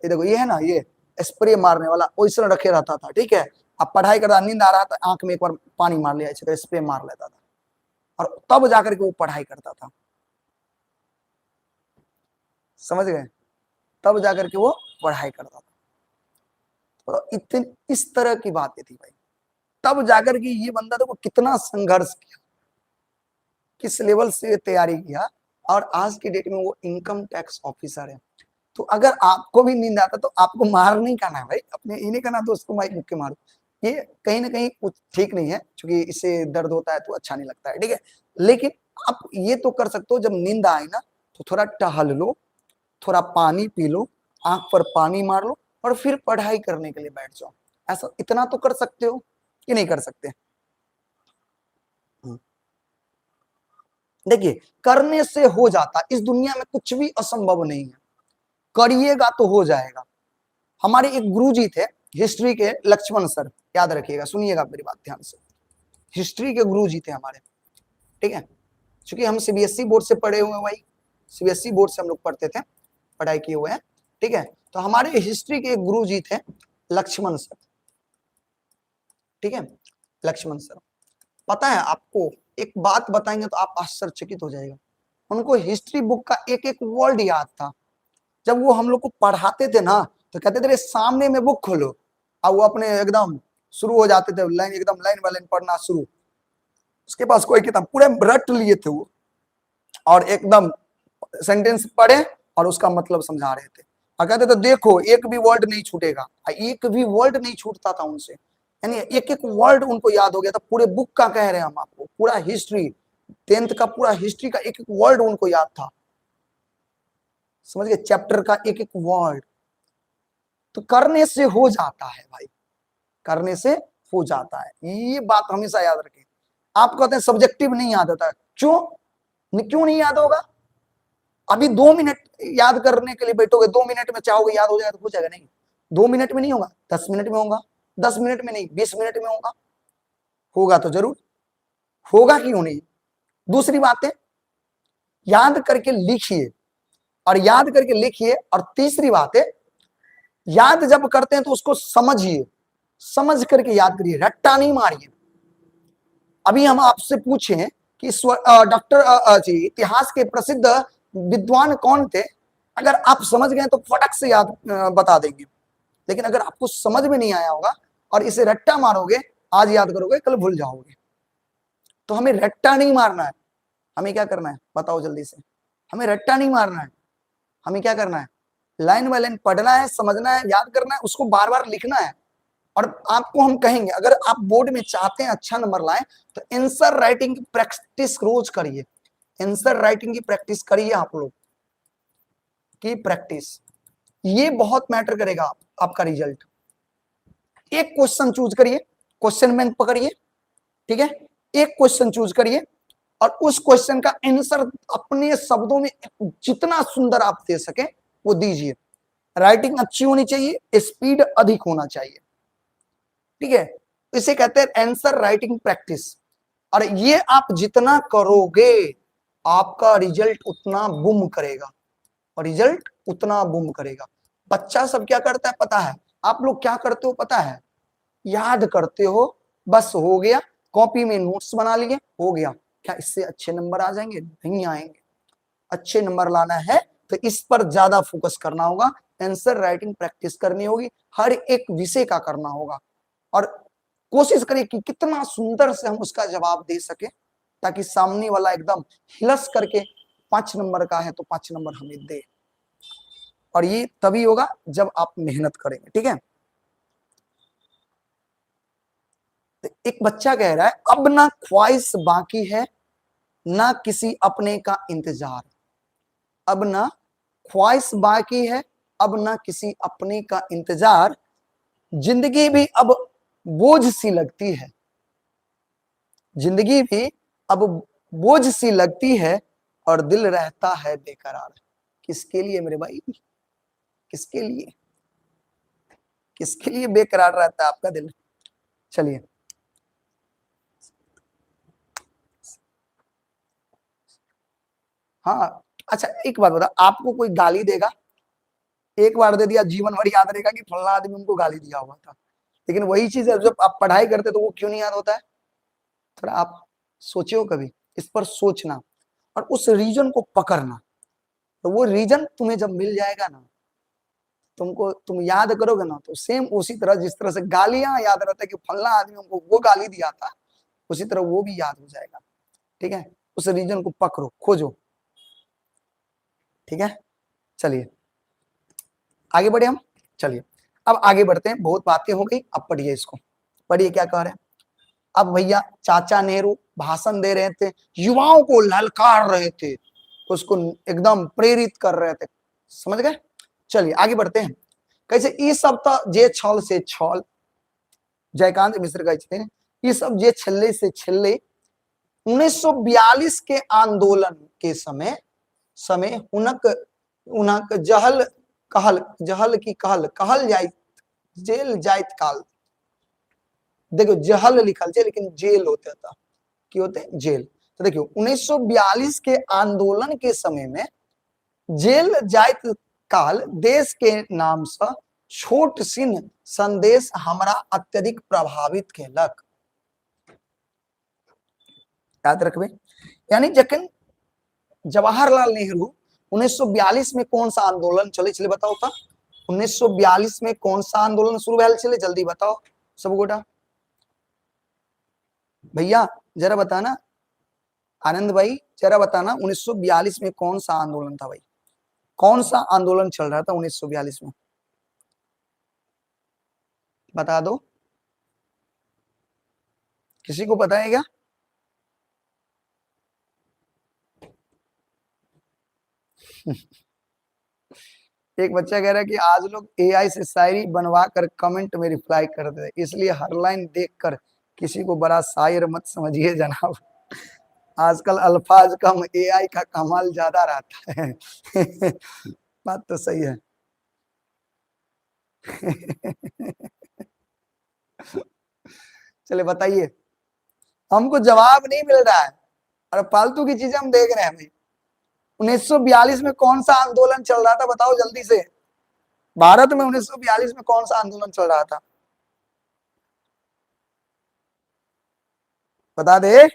ये देखो ये है ना, ये स्प्रे मारने वाला वैसे रखे रहता था, ठीक है। अब पढ़ाई करता नींद आ रहा था, आंख में एक बार पानी मार लिया, ऐसे स्प्रे मार लेता था और तब जाकर के वो पढ़ाई करता था, समझ गए, तब जाकर के वो पढ़ाई करता था। तो इतनी इस तरह की बातें थी भाई। तब जाकर के ये बंदा देखो कितना संघर्ष किया, किस लेवल से तैयारी किया, और आज की डेट में वो इनकम टैक्स ऑफिसर है। तो अगर आपको भी नींद आता तो आपको मार नहीं खाना है भाई, अपने ये नहीं करना दोस्त को माइक मुक्के मारो, ये कहीं ना कहीं कुछ ठीक नहीं है, क्योंकि इससे दर्द होता है तो अच्छा नहीं लगता है, ठीक है। लेकिन आप ये तो कर सकते हो, जब नींद आए ना तो थोड़ा टहल लो, थोड़ा पानी पी लो, आंख पर पानी मार लो और फिर पढ़ाई करने के लिए बैठ जाओ। ऐसा इतना तो कर सकते हो कि नहीं कर सकते? देखिए करने से हो जाता, इस दुनिया में कुछ भी असंभव नहीं है, करिएगा तो हो जाएगा। हमारे एक गुरुजी थे हिस्ट्री के, लक्ष्मण सर, याद रखिएगा, सुनिएगा मेरी बात ध्यान से, हिस्ट्री के गुरुजी थे हमारे, ठीक है। क्योंकि हम सीबीएसई बोर्ड से पढ़े हुए हैं भाई, सीबीएसई बोर्ड से हम लोग पढ़ते थे, पढ़ाई किए हुए हैं, ठीक है। तो हमारे हिस्ट्री के एक गुरुजी थे लक्ष्मण सर, ठीक है, लक्ष्मण सर। पता है आपको एक बात बताएंगे तो आप आश्चर्यचकित हो जाएगा, उनको हिस्ट्री बुक का एक एक वर्ड याद था। जब वो हम लोग को पढ़ाते थे ना तो कहते थे सामने में बुक खोलो, और वो अपने एकदम शुरू हो जाते थे लाइन, एकदम लाइन बाय लाइन पढ़ना शुरू। उसके पास कोई किताब पूरे रट लिए थे वो, और एकदम सेंटेंस पढ़े और उसका मतलब समझा रहे थे, और कहते थे देखो एक भी वर्ड नहीं छूटेगा, एक भी वर्ड नहीं छूटता था उनसे, यानी एक एक वर्ड उनको याद हो गया था पूरे बुक का। कह रहे हैं हम आपको पूरा हिस्ट्री, 10th का पूरा हिस्ट्री का एक एक वर्ड उनको याद था, समझ गए, चैप्टर का एक एक वर्ड। तो करने से हो जाता है भाई, करने से हो जाता है, ये बात हमेशा याद रखें। आप कहते हैं सब्जेक्टिव नहीं याद होता, क्यों क्यों नहीं याद होगा? अभी 2 मिनट याद करने के लिए बैठोगे, 2 मिनट में चाहोगे याद हो जाएगा तो हो जाएगा, नहीं 2 मिनट में नहीं होगा, 10 मिनट में होगा, 10 मिनट में नहीं 20 मिनट में होगा, होगा तो जरूर होगा, क्यों नहीं। दूसरी बात है याद करके लिखिए, और याद करके लिखिए। और तीसरी बात है याद जब करते हैं तो उसको समझिए, समझ करके याद करिए, रट्टा नहीं मारिए। अभी हम आपसे पूछें कि डॉक्टर जी इतिहास के प्रसिद्ध विद्वान कौन थे, अगर आप समझ गए तो फटक से याद बता देंगे, लेकिन अगर आपको समझ में नहीं आया होगा और इसे रट्टा मारोगे, आज याद करोगे कल भूल जाओगे। तो हमें रट्टा नहीं मारना है, हमें क्या करना है बताओ जल्दी से। हमें रट्टा नहीं मारना है, हमें क्या करना है, लाइन बाय लाइन पढ़ना है, समझना है, याद करना है, उसको बार बार लिखना है। और आपको हम कहेंगे अगर आप बोर्ड में चाहते हैं अच्छा नंबर लाएं तो आंसर राइटिंग की प्रैक्टिस रोज करिए, आंसर राइटिंग की प्रैक्टिस करिए आप लोग की प्रैक्टिस, ये बहुत मैटर करेगा आपका रिजल्ट। एक क्वेश्चन चूज करिए, क्वेश्चन बैंक पकड़िए, ठीक है, एक क्वेश्चन चूज करिए और उस क्वेश्चन का आंसर अपने शब्दों में जितना सुंदर आप दे सके वो दीजिए। राइटिंग अच्छी होनी चाहिए, स्पीड अधिक होना चाहिए, ठीक है, इसे कहते हैं आंसर राइटिंग प्रैक्टिस। और ये आप जितना करोगे आपका रिजल्ट उतना बूम करेगा, और रिजल्ट उतना बूम करेगा। बच्चा सब क्या करता है पता है, आप लोग क्या करते हो पता है, याद करते हो, बस हो गया, कॉपी में नोट्स बना लिए, हो गया। क्या इससे अच्छे नंबर आ जाएंगे? नहीं आएंगे। अच्छे नंबर लाना है तो इस पर ज्यादा फोकस करना होगा, आंसर राइटिंग प्रैक्टिस करनी होगी, हर एक विषय का करना होगा, और कोशिश करिए कि कितना सुंदर से हम उसका जवाब दे सके, ताकि सामने वाला एकदम हिलस करके 5 नंबर का है तो 5 नंबर हमें दे। और ये तभी होगा जब आप मेहनत करेंगे, ठीक है। तो एक बच्चा कह रहा है अब ना ख्वाहिश बाकी है ना किसी अपने का इंतजार, अब ना ख्वाहिश बाकी है अब ना किसी अपने का इंतजार, जिंदगी भी अब बोझ सी लगती है, जिंदगी भी अब बोझ सी लगती है और दिल रहता है बेकरार। किसके लिए मेरे भाई, किसके लिए, किसके लिए बेकरार रहता है आपका दिल? चलिए, हाँ अच्छा एक बात बता, आपको कोई गाली देगा, एक बार दे दिया जीवन भर याद रहेगा कि फलाना आदमी उनको गाली दिया हुआ था। लेकिन वही चीज है जब आप पढ़ाई करते तो वो क्यों नहीं याद होता है? थोड़ा आप सोचे हो कभी इस पर, सोचना और उस रीजन को पकड़ना, तो वो रीजन तुम्हें जब मिल जाएगा ना, तुमको तुम याद करोगे ना तो सेम उसी तरह जिस तरह से गालियां याद रहता है कि फलाना आदमी हमको वो गाली दिया था, उसी तरह वो भी याद हो जाएगा, ठीक है। उस रीजन को पकड़ो, खोजो, ठीक है। चलिए आगे बढ़े हम, चलिए अब आगे बढ़ते हैं, बहुत बातें हो गई, अब पढ़िए इसको, पढ़िए क्या कह रहे हैं। अब भैया चाचा नेहरू भाषण दे रहे थे, युवाओं को ललकार रहे थे, उसको एकदम प्रेरित कर रहे थे, समझ गए। चलिए आगे बढ़ते हैं। कैसे ई सब तो जे छल से छल, जयकांत मिश्र कहै छथिन, ई सब जे छलै से छलै। 1942 के आंदोलन के समय समय हुनक हुनक जहल कहल, जहल की कहल, कहल जाइत, जेल जाइत काल। देखो जहल लिखल छै लेकिन जेल होते था, की होते जेल। तो देखियो 1942 के आंदोलन के समय में जेल जाइत काल देश के नाम से छोट सिन संदेश हमरा अत्यधिक प्रभावित केलक। याद रखबे, यानी जखन जवाहरलाल नेहरू 1942 में कौन सा आंदोलन चले छले बताओ तो, 1942 में कौन सा आंदोलन शुरू भेल छले जल्दी बताओ सब गोटा। भैया जरा बताना, आनंद भाई जरा बताना 1942 में कौन सा आंदोलन था भाई, कौन सा आंदोलन चल रहा था 1942 में, बता दो। किसी को पता है क्या? एक बच्चा कह रहा है कि आज लोग एआई से शायरी बनवा कर कमेंट में रिप्लाई कर देते, इसलिए हर लाइन देखकर किसी को बड़ा शायर मत समझिए जनाब। आजकल अल्फाज कम एआई का कमाल ज्यादा रहता है। बात तो सही है। चले बताइए, हमको जवाब नहीं मिल रहा है और फालतू की चीजें हम देख रहे हैं भाई। 1942 में कौन सा आंदोलन चल रहा था बताओ जल्दी से। भारत में 1942 में कौन सा आंदोलन चल रहा था बता दे।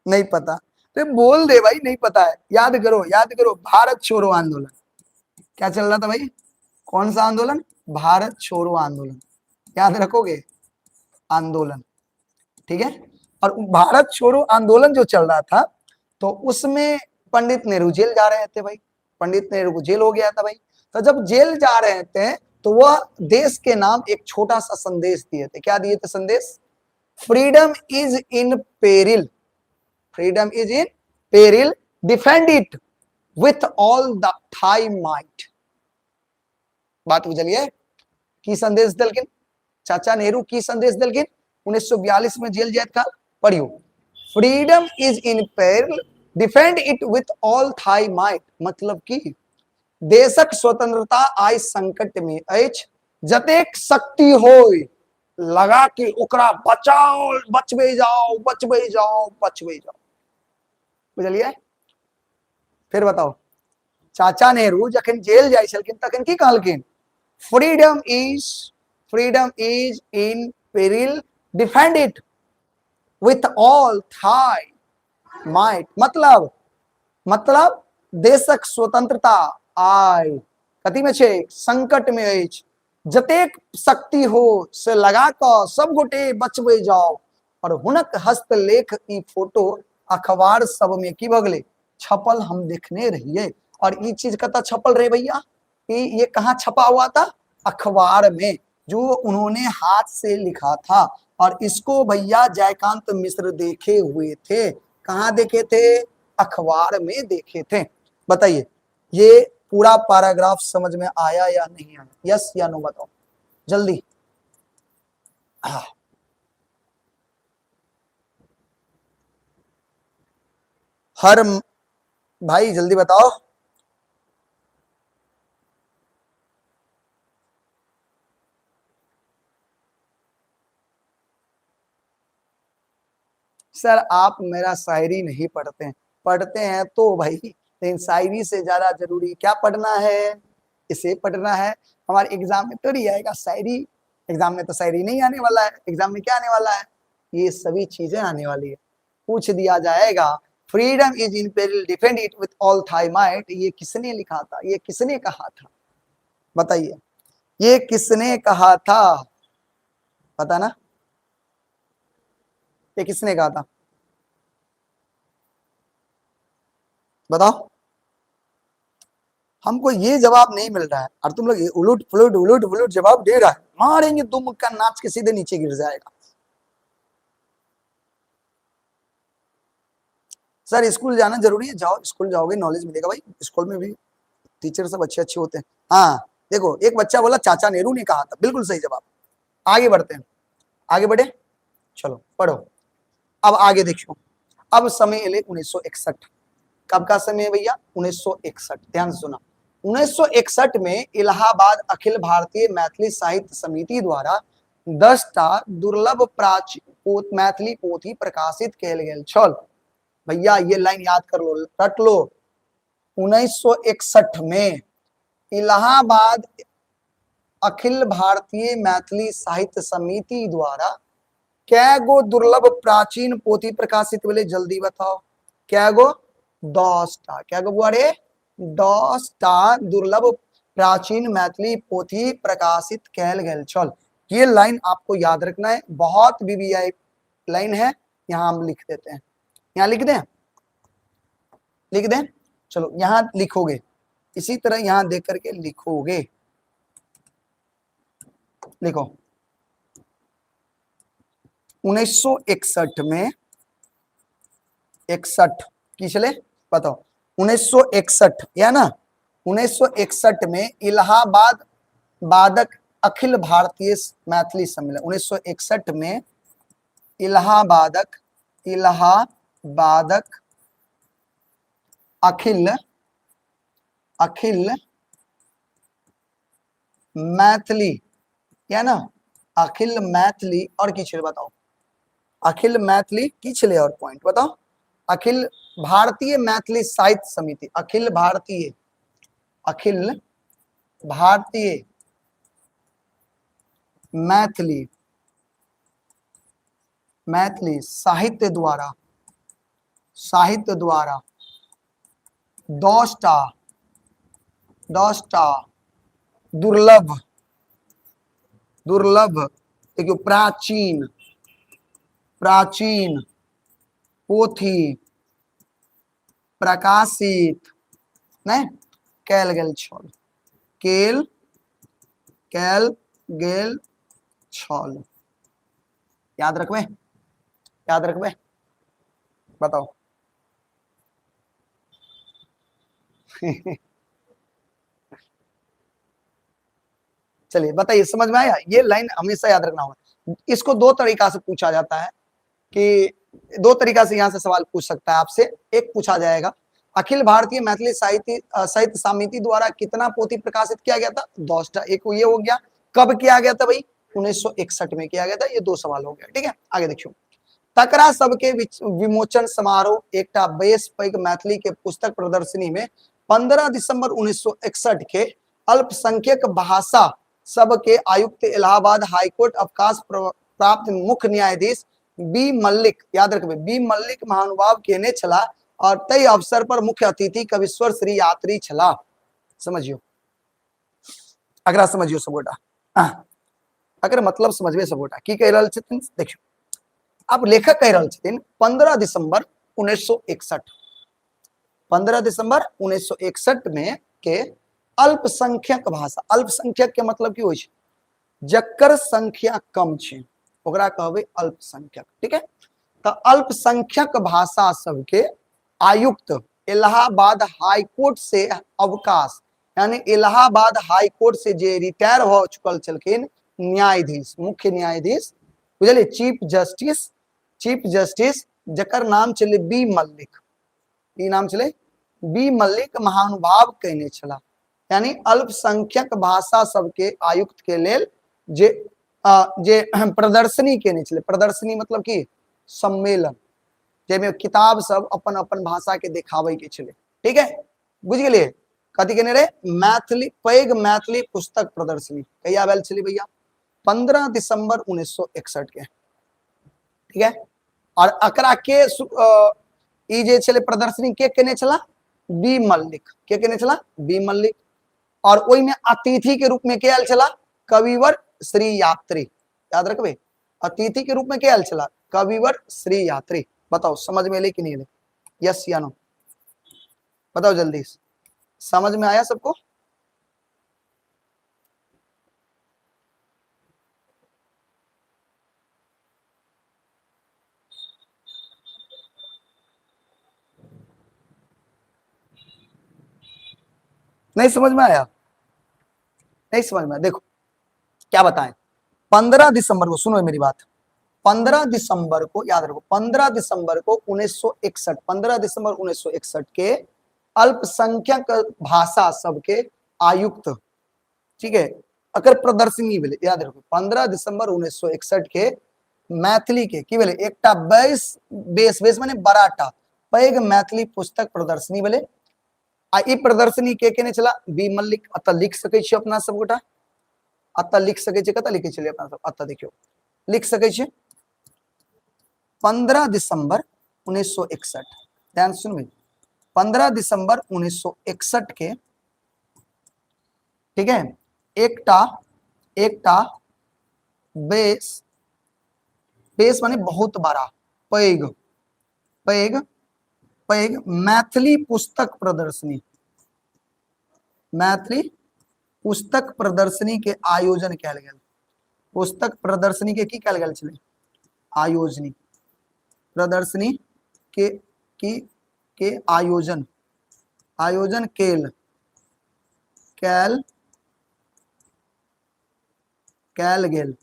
नहीं पता तो बोल दे भाई, नहीं पता है। याद करो, याद करो, भारत छोड़ो आंदोलन। क्या चल रहा था भाई, कौन सा आंदोलन? भारत छोड़ो आंदोलन, याद रखोगे आंदोलन, ठीक है। और भारत छोड़ो आंदोलन जो चल रहा था तो उसमें पंडित नेहरू जेल जा रहे थे भाई, पंडित नेहरू को जेल हो गया था भाई। तो जब जेल जा रहे थे तो वह देश के नाम एक छोटा सा संदेश दिए थे। क्या दिए थे संदेश? Freedom is in peril, freedom is in peril, defend it with all the thy might. बात बुझलिए? की संदेश देलखिन चाचा नेहरू? की संदेश देलखिन 1942 में जेल जाइत काल? पढ़ियो, freedom is in peril, defend it with all thy might. मतलब की देशक स्वतंत्रता आइ संकट में अछि, जतेक शक्ति होय लगा के ओकरा बचाओ, बचबे जाओ, बचबे जाओ, बचबे जाओ। बुझलिए? फिर बताओ, चाचा नेहरू जखन जेल जाइ छलखिन तखन की कहलखिन? Freedom is in peril, defend it with all thy might. मतलब देशक स्वतंत्रता आइ कथी में छै? संकट में अछि, जतेक शक्ति हो से लगा कऽ सब गोटे बचबे जाओ। और हुनक हस्तलेख ई फोटो अखबार सब में की भऽ गेलै? छपल, हम देखने रहिए। और ई चीज कतऽ छपल रहे भैया? ये कहाँ छपा हुआ था? अखबार में, जो उन्होंने हाथ से लिखा था। और इसको भैया जयकांत मिश्र देखे हुए थे। कहाँ देखे थे? अखबार में देखे थे। बताइए, ये पूरा पैराग्राफ समझ में आया या नहीं आया? यस या नो बताओ जल्दी। हाँ, हर भाई जल्दी बताओ। सर आप मेरा शायरी नहीं पढ़ते हैं। पढ़ते हैं तो भाई, लेकिन शायरी से ज्यादा जरूरी क्या पढ़ना है? इसे पढ़ना है। हमारे एग्जाम में थोड़ी आएगा शायरी, एग्जाम में तो शायरी नहीं आने वाला है। एग्जाम में क्या आने वाला है? ये सभी चीजें आने वाली है। पूछ दिया जाएगा, freedom is in peril, defend it with all thy might, ये किसने लिखा था? ये किसने कहा था? बताइए, ये किसने कहा था? पता ना, ये किसने कहा था? बताओ। हमको ये जवाब नहीं मिल रहा है और तुम लोग ये उलट पुलट उलट पुलट जवाब दे रहा है। मारेंगे तुम का नाच के सीधे नीचे गिर जाएगा। सर स्कूल जाना जरूरी है? जाओ, स्कूल जाओगे नॉलेज मिलेगा भाई। स्कूल में भी टीचर सब अच्छे अच्छे होते हैं। हाँ देखो, एक बच्चा बोला चाचा नेहरू ने कहा था, बिल्कुल सही जवाब। आगे बढ़ते हैं, आगे बढ़े, चलो पढ़ो। अब आगे देखियो, अब समय एले 1961। कब का समय है भैया? 1961। ध्यान से सुना, 1961 में इलाहाबाद अखिल भारतीय मैथिली साहित्य समिति द्वारा 10 टा दुर्लभ प्राचीन मैथिली पोथी प्रकाशित कयल गेल छल। भैया ये लाइन याद कर लो, रट लो। 1961 में इलाहाबाद अखिल भारतीय मैथिली साहित्य समिति द्वारा कै गो दुर्लभ प्राचीन पोथी प्रकाशित भेलै? जल्दी बताओ, कै गो? 10 टा। कै गो बुआ रे? 10 टा दुर्लभ प्राचीन मैथिली पोथी प्रकाशित कयल गेल छल। ये लाइन आपको याद रखना है, बहुत वीवीआई लाइन है। यहाँ हम लिख देते हैं, यहाँ लिख दें, लिख दें, चलो यहाँ लिखोगे, इसी तरह यहाँ देख करके लिखोगे। लिखो 1961 में, 61 की चले बताओ, 1961 या ना, 1961 में इलाहाबाद बादक अखिल भारतीय मैथिली सम्मेलन, 1961 में इलाहाबादक अखिल अखिल मैथिली या ना, अखिल मैथिली और की छले बताओ, अखिल मैथिली की छले और पॉइंट बताओ, अखिल भारतीय मैथिली साहित्य समिति, अखिल भारतीय, अखिल भारतीय मैथिली, मैथिली साहित्य द्वारा, साहित्य द्वारा 10टा दुर्लभ, दुर्लभ देखियो प्राचीन, प्राचीन पोथी प्रकाशित नहि कयल गेल छल, केल कयल गेल छल। याद रखबै, याद रखबै, बताओ। चलिए बताइए, समझ में आया? ये लाइन हमेशा याद रखना होगा। इसको दो तरीका से पूछा जाता है, कि दो तरीका से यहाँ से सवाल पूछ सकता है आपसे। एक पूछा जाएगा, अखिल भारतीय मैथिली साहित्य साहित्य समिति द्वारा कितना पोथी प्रकाशित किया गया था? 10टा। एक ये हो गया। कब किया गया था भाई? 1961 में किया गया था। ये दो सवाल हो गया, ठीक है। आगे देखियो, तकरा सबके विमोचन समारोह एकटा बेस पैघ मैथिली के पुस्तक प्रदर्शनी में 15 दिसंबर 1961 के अल्पसंख्यक भाषा सबके आयुक्त इलाहाबाद हाईकोर्ट अवकाश प्राप्त मुख्य न्यायाधीश बी मल्लिक, याद रखबे, बी मल्लिक महानुभाव केने छला और तय अवसर पर मुख्य अतिथि कविश्वर श्री यात्री छला। समझियो, अगला समझियो सबगोटा, अगर मतलब समझबे सबगोटा की कह रहल छथिन। देखियो, अब लेखक कह रहल छथिन 15 दिसंबर 1961, 15 दिसंबर 1961 में के अल्पसंख्यक भाषा, अल्पसंख्यक के मतलब की होइ छै? जकर संख्या कम छै ओकरा कहबै अल्पसंख्यक, ठीक है। तो अल्पसंख्यक भाषा सबके आयुक्त इलाहाबाद हाईकोर्ट से अवकाश, यानी इलाहाबाद हाईकोर्ट से जे रिटायर हो चुकल छलखिन न्यायाधीश, मुख्य न्यायाधीश, बुझलिए, चीफ जस्टिस, चीफ जस्टिस जकर नाम छलै बी मल्लिक, ई नाम छलै बी मल्लिक, महानुभाव कहने छला, यानी अल्पसंख्यक भाषा सबके आयुक्त के लेल जे जे प्रदर्शनी केने छलै। प्रदर्शनी मतलब की सम्मेलन, जाहिमे किताब सब अपन अपन भाषा के देखाबै के छलै, ठीक है, बुझि गेलियै। कथी केने रहे? मैथिली पैघ मैथिली पुस्तक प्रदर्शनी कहिया भेल छलै भैया? 15 दिसंबर 1961 के, ठीक है। और अकरा के ई जे छलै प्रदर्शनी के केने छला? बी मल्लिक। के केने छला? बी मल्लिक। और ओहिमे अतिथि के रूप में के आयल छला? कविवर श्री यात्री। याद रखबे, अतिथि के रूप में के आयल छला? कविवर श्री यात्री। बताओ समझ में एलै कि नहीं एलै? यस या नो बताओ जल्दी, समझ में आया सबको? नहीं समझ में आया? नहीं समझ में आया? देखो क्या बताएं, 15 दिसंबर को, सुनो मेरी बात, 15 दिसंबर को याद रखो, 15 दिसंबर को 1961, 15 दिसंबर 1961 के अल्पसंख्यक भाषा सबके आयुक्त, ठीक है, अकर प्रदर्शनी भेलै, याद रखो 15 दिसंबर 1961 के मैथिली के की भेलै एकटा बेस, बेस, बेस माने बड़ाटा पैघ मैथिली पुस्तक प्रदर्शनी भेलै। आ ई प्रदर्शनी के केने छला? बी मल्लिक। अतः लिख सकै छी अपना सब गोटा, अतः लिख सकै छी, कतऽ लिखै छलियै अपना सब? अतः देखियौ लिख सकै छी 15 दिसंबर 1961, ध्यान सुनबै, 15 दिसंबर 1961 के, ठीक है, एकटा, एकटा बेस, बेस माने बहुत बड़ा, पैघ, पैघ, पैघ मैथिली पुस्तक प्रदर्शनी, मैथिली पुस्तक प्रदर्शनी के आयोजन कयल गेल। पुस्तक प्रदर्शनी के की कयल गेल छलै? आयोजनी, प्रदर्शनी के की के आयोजन, आयोजन केल, कैल, कैल गेल,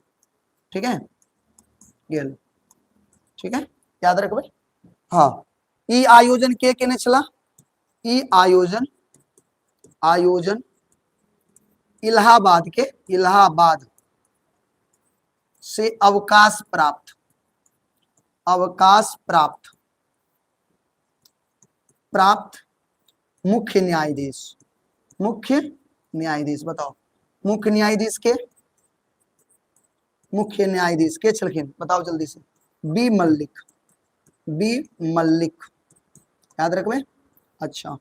ठीक है, गेल, ठीक है, याद रखबै। हाँ, ई आयोजन के केने छला? ई आयोजन, आयोजन इलाहाबाद के, इलाहाबाद से अवकाश प्राप्त, अवकाश प्राप्त, प्राप्त मुख्य न्यायाधीश, मुख्य न्यायाधीश, बताओ मुख्य न्यायाधीश के, मुख्य न्यायाधीश के छलखिन? बताओ जल्दी से। बी मल्लिक, बी मल्लिक, याद रखबे। अच्छा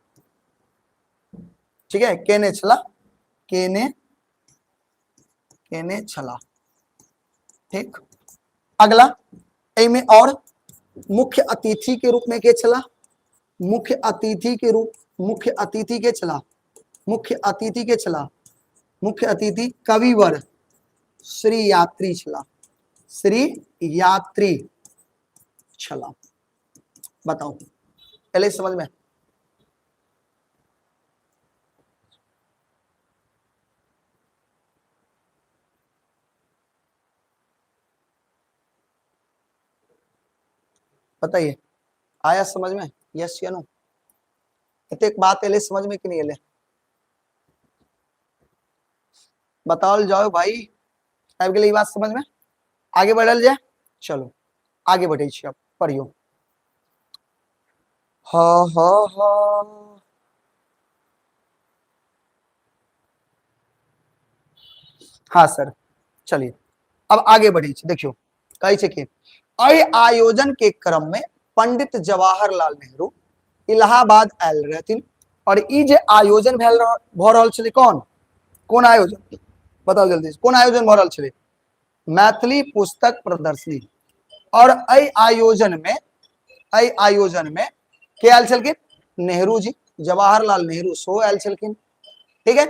ठीक है, केने छला? केने, केने छला, ठीक। अगला एहिमे और मुख्य अतिथि के रूप में के छला, मुख्य अतिथि के रूप, मुख्य अतिथि के छला, मुख्य अतिथि के छला, मुख्य अतिथि कविवर श्री यात्री छला, श्री यात्री छला। बताओ पहले समझ में? बताइए आया समझ में? यस या नो? एतेक बात एले समझ में कि नहीं एले? बताओ जाओ भाई, आबि गेलै ई बात समझ में? आगे बढ़ल जाए, चलो आगे बढ़े छी। अब पढ़ियो। हाँ हाँ हाँ हाँ सर, चलिए अब आगे बढ़े छी। देखियो कहै छै कि एहि आयोजन के क्रम में पंडित जवाहरलाल नेहरू इलाहाबाद आयल रहथिन और ई जे आयोजन भेल भऽ रहल छलै, कौन कोन आयोजन बताउ जल्दी, कोन आयोजन भऽ रहल छलै? मैथिली पुस्तक प्रदर्शनी। और एहि आयोजन में, एहि आयोजन में के आयल छलखिन? नेहरू जी, जवाहरलाल नेहरू सेहो आयल छलखिन। ठीक है,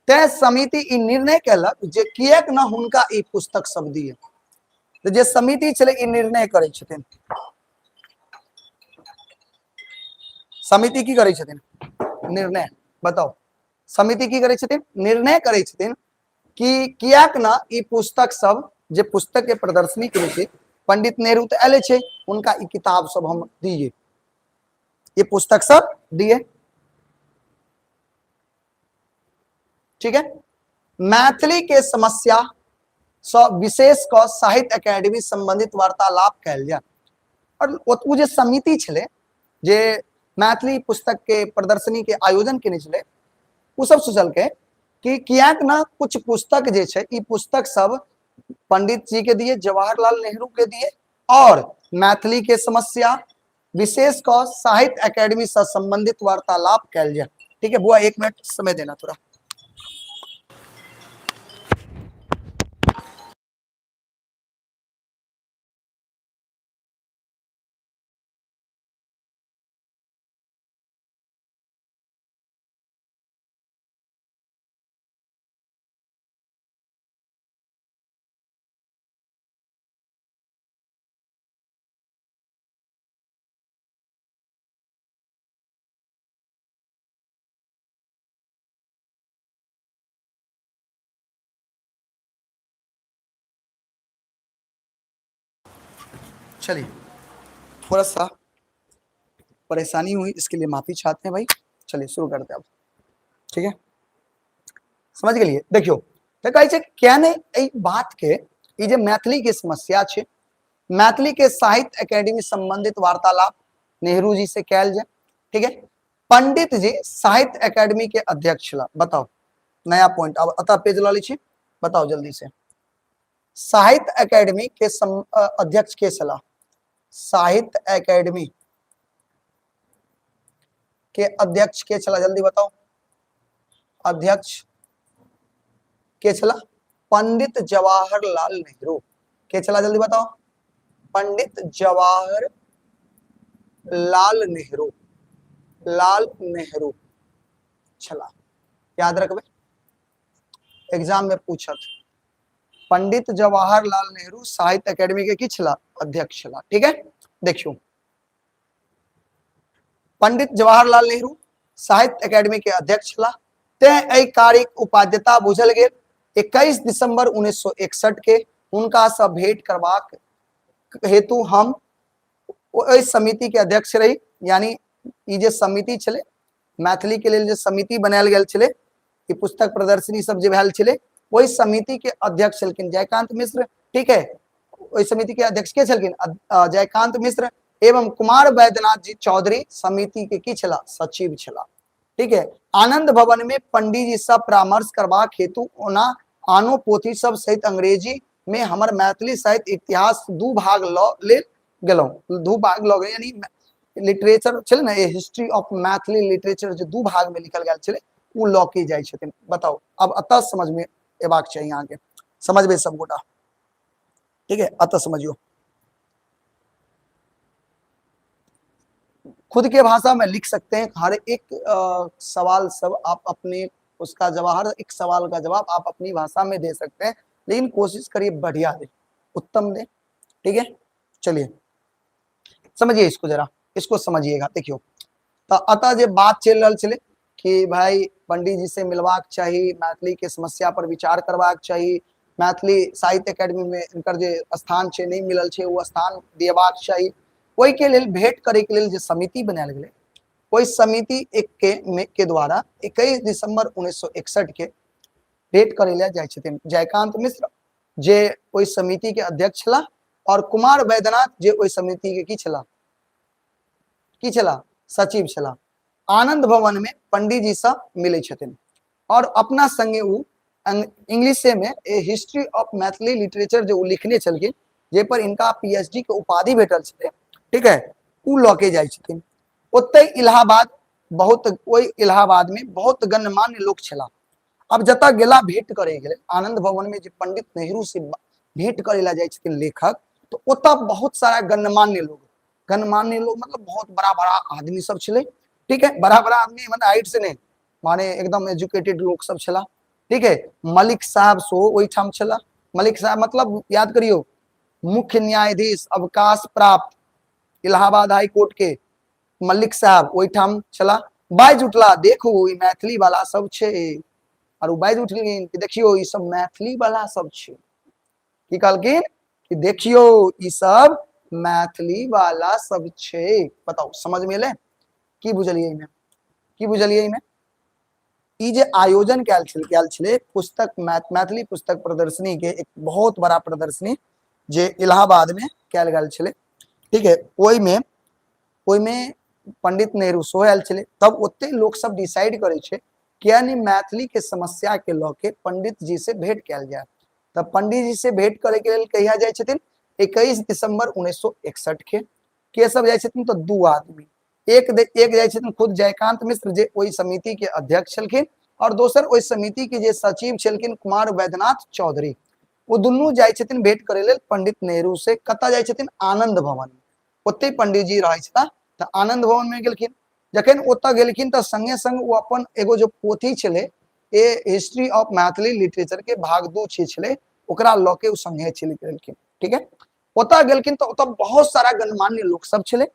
तैं समिति ई निर्णय केलक जे किएक न हुनका ई पुस्तक सब दिए। तऽ जे समिति छलै ई निर्णय करै छथिन। समिति की करै छथिन? निर्णय। बताउ समिति की करै छथिन? निर्णय करै छथिन कि किएक न ई पुस्तक सब, जे पुस्तक के प्रदर्शनी के छै, पंडित नेहरू तऽ आयले छै, हुनका ई किताब सब हम दिए, ये पुस्तक सब दिए। ठीक है, मैथिली के समस्या स विशेष क साहित्य अकेडमी संबंधित वार्तालाप कयल जाय। और ओ जे समिति छलै जे मैथिली पुस्तक के प्रदर्शनी के आयोजन केने छलै, ओ सब सोचलकै कि किएक न कुछ पुस्तक जे छै, ई पुस्तक सब पंडित जी के दिए, जवाहरलाल नेहरू के दिए, और मैथिली के समस्या विशेष क साहित्य अकेडमी से संबंधित वार्तालाप कयल जाय। ठीक है बुआ, 1 मिनट समय देना थोड़ा। चलिए, थोड़ा सा परेशानी हुई, इसके लिए माफी चाहते हैं भाई। चलिए शुरू करते हैं अब। ठीक है, समझ गेलिए? देखियो तो कहै छै क्या नहीं एहि बात के, ई जे मैथिली के समस्या छै, मैथिली के साहित्य अकेडमी संबंधित वार्तालाप नेहरू जी से कैल जाए। ठीक है, पंडित जी साहित्य अकेडमी के अध्यक्ष छला। बताओ नया पॉइंट, अब अतः पेज ल लै छी, बताओ जल्दी से। साहित्य अकेडमी के अध्यक्ष के छला? साहित्य अकेडमी के अध्यक्ष के छला? जल्दी बताओ, अध्यक्ष के छला? पंडित जवाहरलाल नेहरू। के छला? जल्दी बताओ। पंडित जवाहर लाल नेहरू, लाल नेहरू छला। याद रखबे, एग्जाम में पूछत। पंडित जवाहरलाल नेहरू साहित्य अकेडमी के की छला? अध्यक्ष छला। ठीक है, देखियो पंडित जवाहरलाल नेहरू साहित्य अकेडमी के अध्यक्ष छला, तें एहि कार्य उपाध्यता बुझल गेल। 21 दिसंबर 1961 के हुनका से भेंट करबाक हेतु हम ओहि समिति के अध्यक्ष रही। यानी ई जे समिति छलै मैथिली के लेल, जे समिति बनायल गेल छलै, ई पुस्तक प्रदर्शनी सब जे भेल छलै, ओहि समिति के अध्यक्ष छलखिन जयकांत मिश्र। ठीक है, ओहि समिति के अध्यक्ष के छलखिन? जयकांत मिश्र एवं कुमार वैद्यनाथ जी चौधरी समिति के की छला? सचिव छला। ठीक है, आनंद भवन में पंडित जी सब परामर्श करबाक हेतु ओना आनो पोथी सब सहित अंग्रेजी में हमर मैथिली साहित्य इतिहास 2 भाग ल लेल गेलहुँ। 2 भाग ल गेल, यानी लिटरेचर छलै ने, हिस्ट्री ऑफ मैथिली लिटरेचर जे 2 भाग में लिखल गेल छलै, उ ल के जाइ छथिन। बताउ अब अतः समझ में एबाक चाही अहाँके, समझबै सब गोटा। ठीक है, अतः समझियो। खुद के भाषा में लिख सकते हैं। हर एक सवाल सब आप अपने उसका जवाब, हर एक सवाल का जवाब आप अपनी भाषा में दे सकते हैं, लेकिन कोशिश करिए बढ़िया दे, उत्तम दे, ठीक है। चलिए समझिए इसको जरा, इसको समझिएगा। देखियो तो अतः जे बात चल रहा छलै कि भाई पंडित जी से मिलबाक चाही, मैथिली के समस्या पर विचार करबाक चाही, मैथिली साहित्य अकेडमी में इनकर जे स्थान छै नहीं मिलल छै वो स्थान दिएबाक चाही, ओहि के लेल भेंट करे के लेल जे समिति बनायल गेलै ओहि समिति एक के में के द्वारा 21 दिसंबर 1961 के भेंट करे ले जाइ छथिन जयकांत मिश्र जे ओहि समिति के अध्यक्ष छलाह और कुमार वैद्यनाथ जे ओहि समिति के की छलाह, की छलाह, सचिव छलाह। आनंद भवन में पंडित जी से मिलै छथिन और अपना संगे उ इंग्लिशे में a history of Maithili literature जो उ लिखने छलखिन, जे पर इनका पीएचडी के उपाधि भेटल छलै, ठीक है, उ लऽ के जाइ छथिन। ओतै इलाहाबाद बहुत, ओहि इलाहाबाद में बहुत गणमान्य लोक छलाह। अब जतऽ गेला भेंट करे गेलै आनंद भवन में जे पंडित नेहरू से भेंट करे ला जाइ छथिन लेखक, तो ओतऽ बहुत सारा गणमान्य लोग, गणमान्य लोग मतलब बहुत बड़ा बड़ा आदमी सब छलै, ठीक है, बड़ा बड़ा आदमी मतलब हाइट से नहीं, माने एकदम एजुकेटेड लोग सब छला, ठीक है। मलिक साहब सो ओहिठाम छला, मलिक साहब मतलब याद करियो मुख्य न्यायाधीश अवकाश प्राप्त इलाहाबाद हाई कोर्ट के मलिक साहब ओहिठाम छला। बाजि उठला देखू ई मैथिली वाला सब छै, और उ बाजि उठलखिन कि देखियो ई सब मैथिली वाला सब छै। की कहलखिन कि देखियो ई सब मैथिली वाला सब छै। बताउ समझ में एलै? की बुझलियै एहिमे, की बुझलियै एहिमे? ई जे आयोजन कयल छल, कयल छलै पुस्तक मैथिली पुस्तक प्रदर्शनी के एक बहुत बड़ा प्रदर्शनी जे इलाहाबाद में कयल गेल छलै, ठीक है। ओहिमे, ओहिमे पंडित नेहरू सेहो आयल छलै। तब ओते लोक सब डिसाइड करै छै किया नहीं मैथिली के समस्या के लऽ के पंडित जी से भेंट कयल जाय। तब पंडित जी से भेंट करे के लेल कहिया जाइ छथिन? 21 दिसंबर 1961 के। के सब जाइ छथिन? तो दू आदमी, एक जाइ छथिन खुद जयकांत मिश्र जे ओहि समिति के अध्यक्ष छलखिन, और दोसर ओहि समिति के जे सचिव छलखिन कुमार वैद्यनाथ चौधरी। ओ दुनू जाइ छथिन भेंट करे लेल पंडित नेहरू से। कतऽ जाइ छथिन? आनंद भवन। ओते पंडित जी रहै छलाह तऽ आनंद भवन में गेलखिन। जखन ओतऽ गेलखिन तऽ संगे संग ओ अपन एगो जो पोथी छलै a history of Maithili literature के भाग 2 छलै, ओकरा लऽ के ओ संगे चलि गेलखिन, ठीक है। ओतऽ गेलखिन तऽ ओतऽ बहुत सारा गणमान्य लोक सब छलै,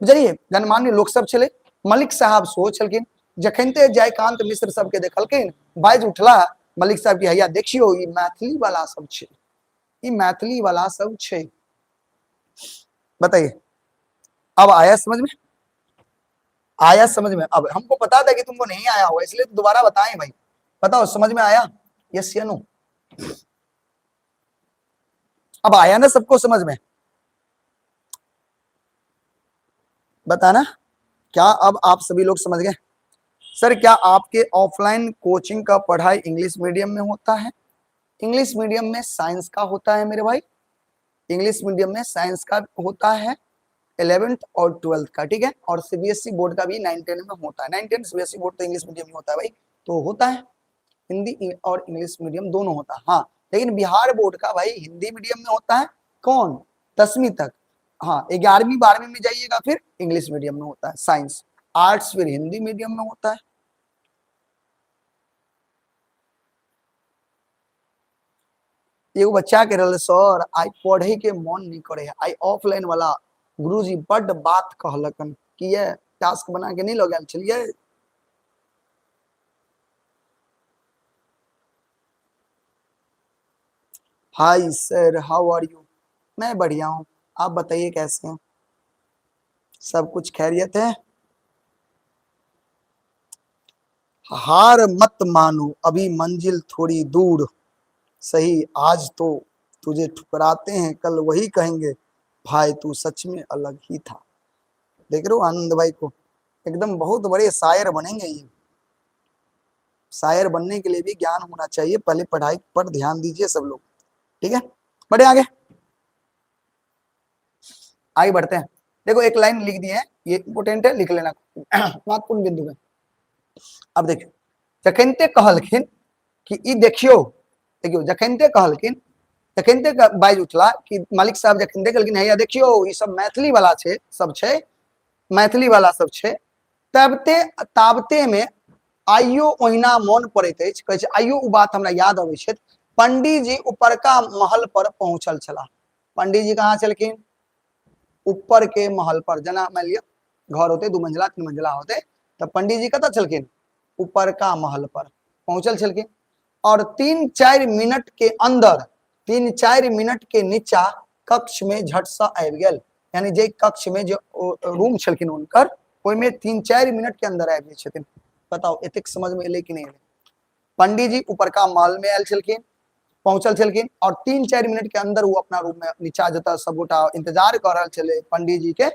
बुझलियै, गणमान्य लोक सब छलै। मलिक साहब सेहो छलखिन। जखनते जयकांत मिश्र सबके देखलखिन बाजि उठला मलिक साहब की हैया देखियौ ई मैथिली वाला सब छै, ई मैथिली वाला सब छै। बताइए अब आया समझ में? आया समझ में? अब हमको पता था कि तुमको नहीं आया होगा, इसलिए तो दोबारा बताएं भाई। बताओ समझ में आया? यस या नो? अब आया ना सबको समझ में? बताना क्या अब आप सभी लोग समझ गए? सर क्या आपके ऑफलाइन कोचिंग का पढ़ाई इंग्लिश मीडियम में होता है? इंग्लिश मीडियम में साइंस का होता है मेरे भाई, इंग्लिश मीडियम में साइंस का होता है 11th और 12th का, ठीक है। और सीबीएसई बोर्ड का भी 9-10 में होता है। 9-10 सीबीएसई बोर्ड तो इंग्लिश मीडियम में होता है भाई, तो होता है हिंदी और इंग्लिश मीडियम दोनों होता है, हाँ। लेकिन बिहार बोर्ड का भाई हिंदी मीडियम में होता है कौन? 10वीं तक, हाँ। 11वीं 12वीं में जाइएगा फिर इंग्लिश मीडियम में होता है साइंस, आर्ट्स फिर हिंदी मीडियम में होता है। एगो बच्चा के रहल सर I पढ़े के मन नहीं करे है, आई ऑफलाइन वाला गुरुजी बड बात कहलकन कि ये टास्क बना के नहीं लग छलिए। Hi sir how are you? मैं बढ़िया हूँ, आप बताइए कैसे हैं? सब कुछ खैरियत है? हार मत मानो अभी मंजिल थोड़ी दूर सही, आज तो तुझे ठुकराते हैं कल वही कहेंगे भाई तू सच में अलग ही था। देख रहे हो आनंद भाई को, एकदम बहुत बड़े शायर बनेंगे ये। शायर बनने के लिए भी ज्ञान होना चाहिए, पहले पढ़ाई पर ध्यान दीजिए सब लोग, ठीक है। बढ़े आगे, आगे बढ़ते हैं। देखो एक लाइन लिख दी है, ये इंपोर्टेंट है, लिख लेना, महत्वपूर्ण बिंदु है। अब देखियो जखनते कहलखिन कि ई देखियो, देखियो जखनते कहलखिन, जखनते बाजि उठला कि मालिक साहब जखनते कहलखिन हैया देखियो ई सब मैथिली वाला छै, सब छै। मैथिली वाला सब छै। तबते ताबते में आइयो ओहिना मोन पड़ैत अछि, कहै छै आइयो ओ बात हमरा याद अबै छै। पंडीजी ऊपरका महल पर पहुंचल छलाह। पंडीजी कहाँ छलखिन? ऊपर के महल पर। जेना मान लिअ घर होते 2 मंजिला 3 मंजिला होते, तऽ पंडीजी कतऽ छलखिन? ऊपरका महल पर पहुंचल छलखिन। और 3-4 मिनट के अंदर, 3-4 मिनट के नीचा कक्ष में झट से आबि गेल। यानी जे कक्ष में जे रूम छलखिन हुनकर, ओहिमे 3-4 मिनट के अंदर आबि गेल छथिन। बताउ एतेक समझ में एलै कि नहि एलै? पंडीजी ऊपरका महल में आयल छलखिन, पहुंचल छलखिन और 3-4 मिनट के अंदर वो अपना रूम में नीचा जतऽ सब गोटा इंतजार कऽ रहल छलै पंडीजी के,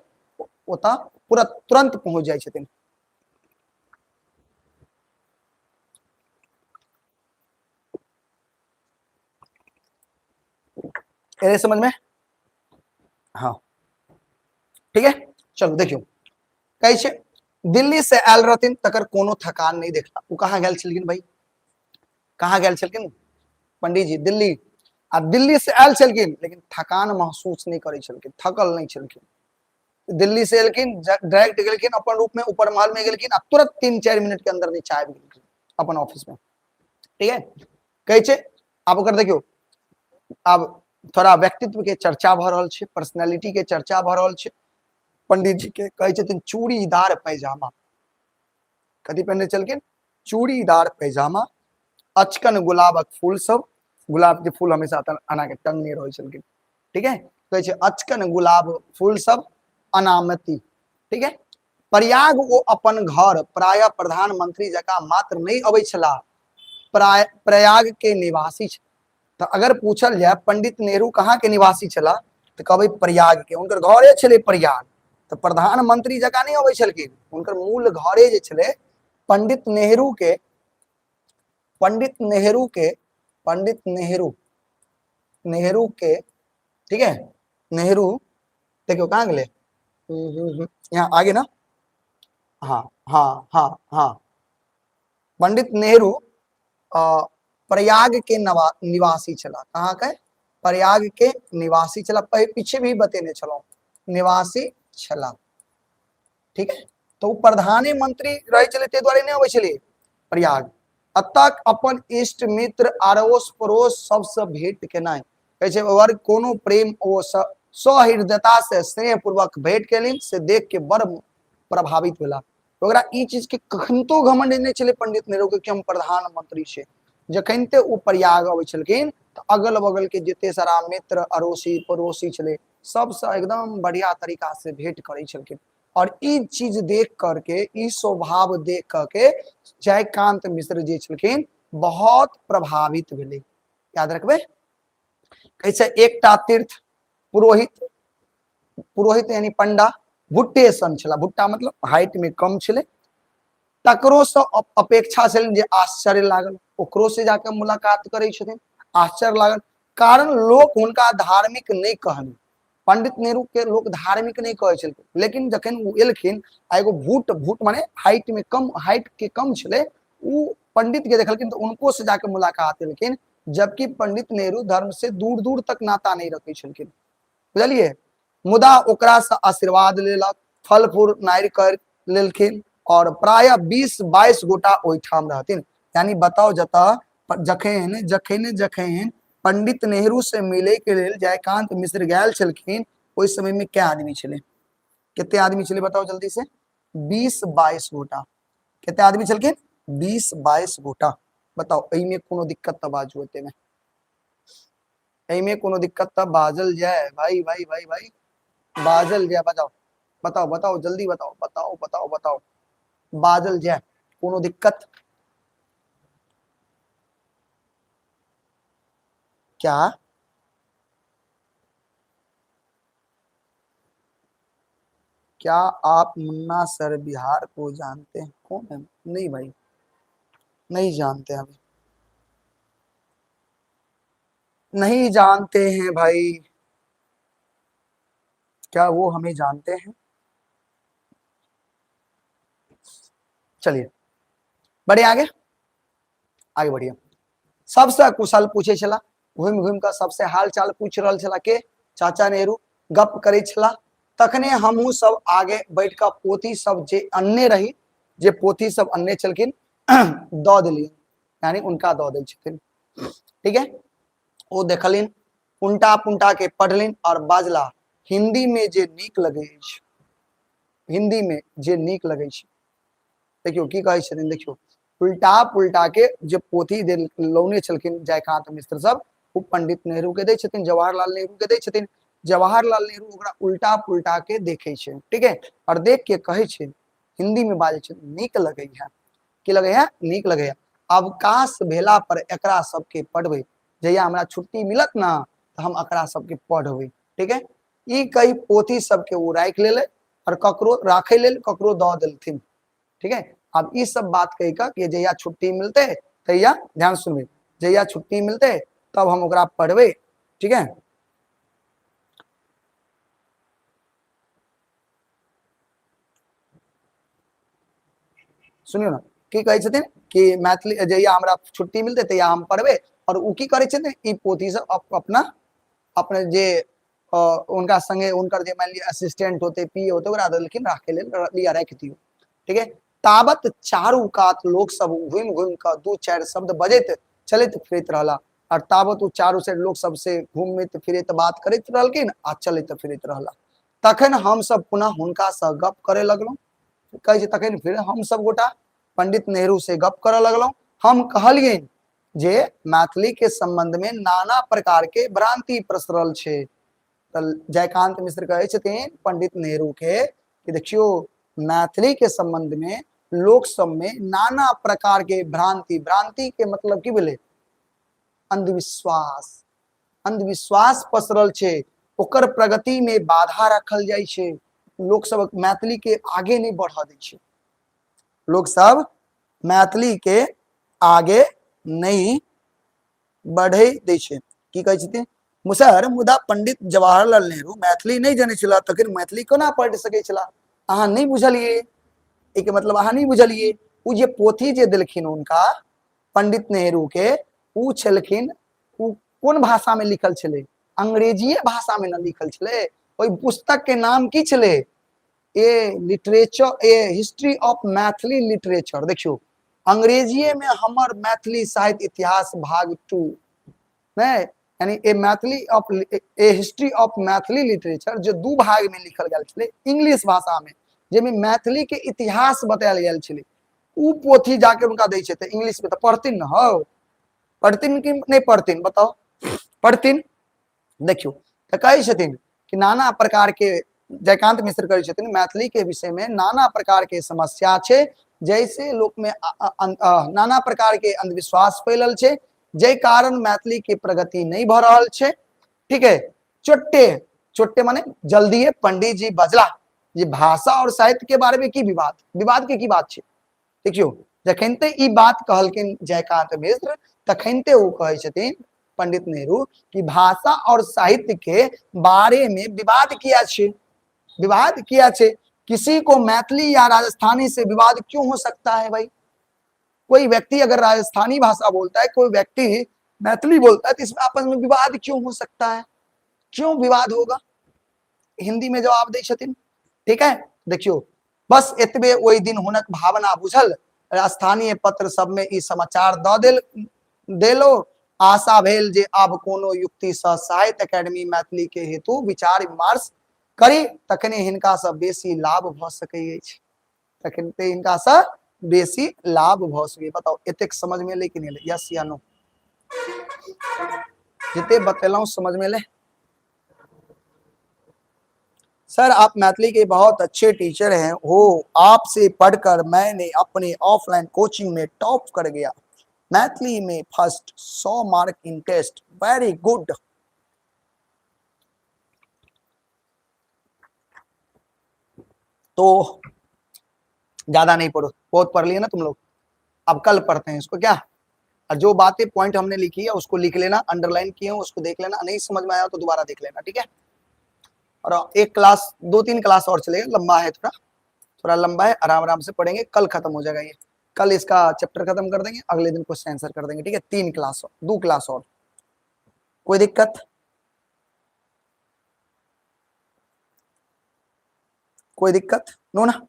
ओतऽ पूरा तुरंत पहुंच जाइ छथिन। एलै समझ में? हाँ ठीक है। चलो देखियो कहै छै दिल्ली से आयल रहथिन तकर कोनो थकान नहीं देखला। ओ कहाँ गेल छलखिन भाई? कहाँ गेल छलखिन पंडीजी? दिल्ली। आ दिल्ली से आयल छलखिन लेकिन थकान महसूस नहीं करै छलखिन, थकल नहीं छलखिन। दिल्ली से एलखिन, डायरेक्ट गेलखिन अपन रूप में, ऊपर महल में गेलखिन आ तुरंत 3-4 मिनट के अंदर नीचा आबि गेलखिन अपन ऑफिस में। ठीक है। कहै छै आब ओकर देखियौ, आब थोड़ा व्यक्तित्व के चर्चा भऽ रहल छै, पर्सनैलिटी के चर्चा भऽ रहल छै पंडित जी के। कहै छथिन चूड़ीदार पैजामा, कथी पहिरने छलखिन? चूड़ीदार पैजामा, अचकन गुलाबक फूल सब, गुलाब के फूल हमेशा अना के टंगने रहै छलखिन। ठीक है। कहै छै अचकन गुलाब फूल सब अनामती। ठीक है। प्रयाग ओ अपन घर प्रायः प्रधानमंत्री जकाँ मात्र नहि अबै छलाह, प्रयाग के निवासी छलाह। तऽ अगर पूछल जाय पंडित नेहरू कहाँ के निवासी छलाह, तऽ कहबै प्रयाग के, हुनकर घरे छलै प्रयाग। तऽ प्रधानमंत्री जकाँ नहि अबै छलखिन, हुनकर मूल घरे जे छलै पंडित नेहरू के, पंडित नेहरू के, पंडित नेहरू, नेहरू के, ठीक है, नेहरू देखियो कहाँ गेलै, यहाँ आगे ना, हाँ हाँ हाँ हाँ, पंडित नेहरू प्रयाग के निवासी छला। कहाँ के? प्रयाग के निवासी छला। पीछे भी बतेने छलहुँ, निवासी छला। ठीक है। तो प्रधानमंत्री रहे छलै ताहि दुआरे नहि अबै छलै प्रयाग। अतः अपन इष्ट मित्र अड़ोस पड़ोस सबसँ भेंट केनाइ, कहै छै वर्ग कोनो प्रेम ओ सहृदयता से स्नेह पूर्वक भेंट केलनि, से देख के बड़ प्रभावित भेला। ओकरा ई चीज के कखनतो घमंड नहि छलै पंडित नेहरू के कि हम प्रधानमंत्री छी। जखनते ओ प्रयाग अबै छलखिन तऽ अगल बगल के जते सारा मित्र अड़ोसी पड़ोसी छलै सबसँ एकदम बढ़िया तरीका से भेंट करै छलखिन। और ई चीज देख करके, ई स्वभाव देख करके जयकांत मिश्र जे छलखिन बहुत प्रभावित भेलै। याद रखबै। कहै छै एकटा तीर्थ पुरोहित, पुरोहित यानी पंडा, भुट्टे सन छला, भुट्टा मतलब हाइट में कम छलै, तकरो से अपेक्षा छलनि जे आश्चर्य लागल, ओकरो से जाके मुलाकात करै छथिन, आश्चर्य लागल, कारण लोक हुनका धार्मिक नहि कहनि, पंडित नेहरू के लोक धार्मिक नहि कहै छलखिन, लेकिन जखन ओ एलखिन आ एगो भूट, भूट माने हाइट में कम, हाइट के कम छलै, उ पंडित के देखलखिन तऽ उनको से जाके मुलाकात केलखिन, जबकि पंडित नेहरू धर्म से दूर दूर तक नाता नहि रखै छलखिन, बुझलियै। मुदा ओकरा से आशीर्वाद लेलक, फल फूल नारि कर लेलखिन और प्रायः 20-22 गोटा ओहिठाम रहथिन। यानी बताओ जतऽ जखन जखन जखन पंडित नेहरू से मिले के लेल जयकांत मिश्र गेल छलखिन, ओहि समय में कै आदमी छलै, कते आदमी छलै बताओ जल्दी से? 20-22 गोटा। कते आदमी छलखिन? 20-22 गोटा। बताओ एहिमे कोनो दिक्कत तऽ बाजू, एते में एहिमे कोनो दिक्कत तऽ बाजल जाय भाई, भाई, भाई, भाई बाजल जाय, बताओ बताओ बताओ जल्दी बताओ बताओ बताओ बताओ, बाजल जाय, कोनो दिक्कत? क्या क्या आप मुन्ना सर बिहार को जानते हैं? कौन है? नहीं भाई नहीं जानते, अभी नहीं जानते हैं भाई। क्या वो हमें जानते हैं? चलिए बढ़िए आगे, आगे बढ़िए। सबसे कुशल पूछे छला, घूमि घूमि कऽ सबसे हाल चाल पूछ रहल छला के चाचा नेहरू, गप करै छला। तखने हमहूँ सब आगे बैठ कऽ पोथी सब जे अनने रही, जे पोथी सब अनने छलखिन दऽ देलियनि, यानी हुनका दऽ दै छथिन। ठीक है, ओ देखलनि, उनटा पुनटा के पढ़लनि और बाजला, हिंदी में जे नीक लगै अछि, हिंदी में जे नीक लगै छै। देखियौ की कहै छथिन, देखियौ उल्टा पुल्टा के जे पोथी दे लौने छलखिन जयकांत मिश्र सब, ओ पंडित नेहरू के दै छथिन, जवाहरलाल नेहरू के दै छथिन। जवाहरलाल नेहरू ओकरा उल्टा पुल्टा के देखै छै, ठीक है, और देख के कहै छै, हिंदी में बाजै छै, नीक लगै है। की लगै है? नीक लगै है। अवकाश भेला पर एकरा सबके पढ़बै, जहिया हमरा छुट्टी मिलत ना तऽ हम एकरा सबके पढ़बै। ठीक है, ई कई पोथी सबके ओ राखि लेलै और ककरो राखै लेल ककरो दऽ देलथिन। ठीक है, अब ई सब बात कहि कऽ कि जहिया छुट्टी मिलतै तहिया, ध्यान सुनबै, जहिया छुट्टी मिलतै तब हम ओकरा पढ़बै। ठीक है, सुनियौ ने की कहै छथिन कि मैथिली जहिया हमरा छुट्टी मिलतै तहिया हम पढ़बै। और ओ की करै छथिन, ई पोथी सब अपना अपने जे हुनका संगे हुनकर जे मान लिअ असिस्टेंट होते, पी होते, ओकरा देलखिन राखे लेल, लिअ राखि दियौ। ठीक है, ताबत चारू कात लोक सब घुमि घुमि कऽ दू चारि शब्द बजैत चलैत फिरैत रहला, और ताबत ओ चारू साइड लोक सब से घुमैत फिरैत बात करैत रहलखिन आ चलैत फिरैत रहला। तखन हमसब पुनः हुनकासँ गप करय लगलहुँ। कहै छै तखन फिर हमसब गोटा पंडित नेहरू से गप करय लगलहुँ। हम कहलियनि जे मैथिली के संबंध में नाना प्रकार के भ्रांति प्रसरल छै। तऽ जयकांत मिश्र कहै छथिन पंडित नेहरू के कि देखियौ मैथिली के संबंध में लोक सब में नाना प्रकार के भ्रांति, भ्रांति के मतलब की भेलै? अंधविश्वास, अंधविश्वास पसरल छै, ओकर प्रगति में बाधा रखल जाइ छै, लोक सब मैथिली के आगे नहीं बढ़ऽ दै छै, लोक सब मैथिली के आगे नहीं बढ़े दै छै। की कहै छथिन मुसहर? मुदा पंडित जवाहरलाल नेहरू मैथिली नहि जनै छलाह, तखन मैथिली कोना पढ़ि सकै छलाह? अहाँ नहि बुझलियै, एहिके मतलब अहाँ नहि बुझलियै। ओ जे पोथी जे देलखिन हुनका पंडित नेहरू के, ओ छलखिन, ओ कोन भाषा में लिखल छलै? अंग्रेजीए भाषा में न लिखल छलै। ओहि पुस्तक के नाम की छलै? A literature, a history of Maithili literature. देखियौ अंग्रेजीए में हमर मैथिली साहित्य इतिहास भाग 2, नहीं यानी a Maithili of a history of Maithili literature जो दू भाग में लिखल गेल छलै इंग्लिश भाषा में, जाहिमे मैथिली के इतिहास बतायल गेल छलै, उ पोथी जाके उनका दै छै तऽ इंग्लिश में तऽ पढ़थिन न हौ, पढ़थिन कि नहि पढ़थिन बताओ? पढ़थिन। देखियौ तऽ कहै छथिन कि नाना प्रकार के, जयकांत मिश्र कहै छथिन मैथिली के विषय में नाना प्रकार के समस्या छै, जैसे लोक में नाना प्रकार के अंधविश्वास फैलल छै, जाहि कारण मैथिली के प्रगति नहीं भऽ रहल छै। ठीक है, चोट्टे चोट्टे माने जल्दीए पंडित जी बजला जे भाषा और साहित्य के बारे में की विवाद, विवाद के की बात छै। देखियौ जखनते ई बात कहलखिन जयकांत मिश्र, तखनते ओ कहै छथिन पंडित नेहरू कि भाषा और साहित्य के बारे में विवाद किया छै, विवाद किया छै? किसी को मैथिली या राजस्थानी से विवाद क्यों हो सकता है भाई? कोई व्यक्ति अगर राजस्थानी भाषा बोलता है, कोई व्यक्ति मैथिली बोलता है, तो इसमें आपस में विवाद क्यों हो सकता है? क्यों विवाद होगा? हिंदी में जवाब दै छथिन। ठीक है, देखियो बस एतबे ओहि दिन हुनक भावना बुझल। स्थानीय पत्र सब में ई समाचार दऽ देल देलो। आशा भेल जे आब कोनो युक्ति सँ साहित्य अकेडमी मैथिली के हेतु विचार विमर्श करी, तखने हिनका सँ बेसी लाभ भऽ सकै अछि, तखन ते हिनका सँ बेसी लाभ भऽ सकै। बताउ एतेक समझ में एलै कि नहि एलै? यस या नो? जते बतेलहुँ समझ में एलै? सर आप मैथिली के बहुत अच्छे टीचर हैं हो, आपसे पढ़कर मैंने अपने ऑफलाइन कोचिंग में टॉप कर गया, मैथिली में first, 100 mark in test, very good. तो ज्यादा नहीं पढ़ो, बहुत पढ़ लिए ना तुम लोग, अब कल पढ़ते हैं इसको क्या। और जो बातें पॉइंट हमने लिखी है उसको लिख लेना, अंडरलाइन किए हो उसको देख लेना, नहीं समझ में आया तो दोबारा देख लेना, ठीक है। और एक क्लास, 2-3 क्लास और चलेगा, लंबा है, थोड़ा थोड़ा लंबा है, आराम आराम से पढ़ेंगे, कल खत्म हो जाएगा ये, कल इसका चैप्टर खत्म कर देंगे, अगले दिन क्वेश्चन आंसर कर देंगे, ठीक है। 3 क्लास, 2 क्लास और, कोई दिक्कत? कोई दिक्कत नो ना?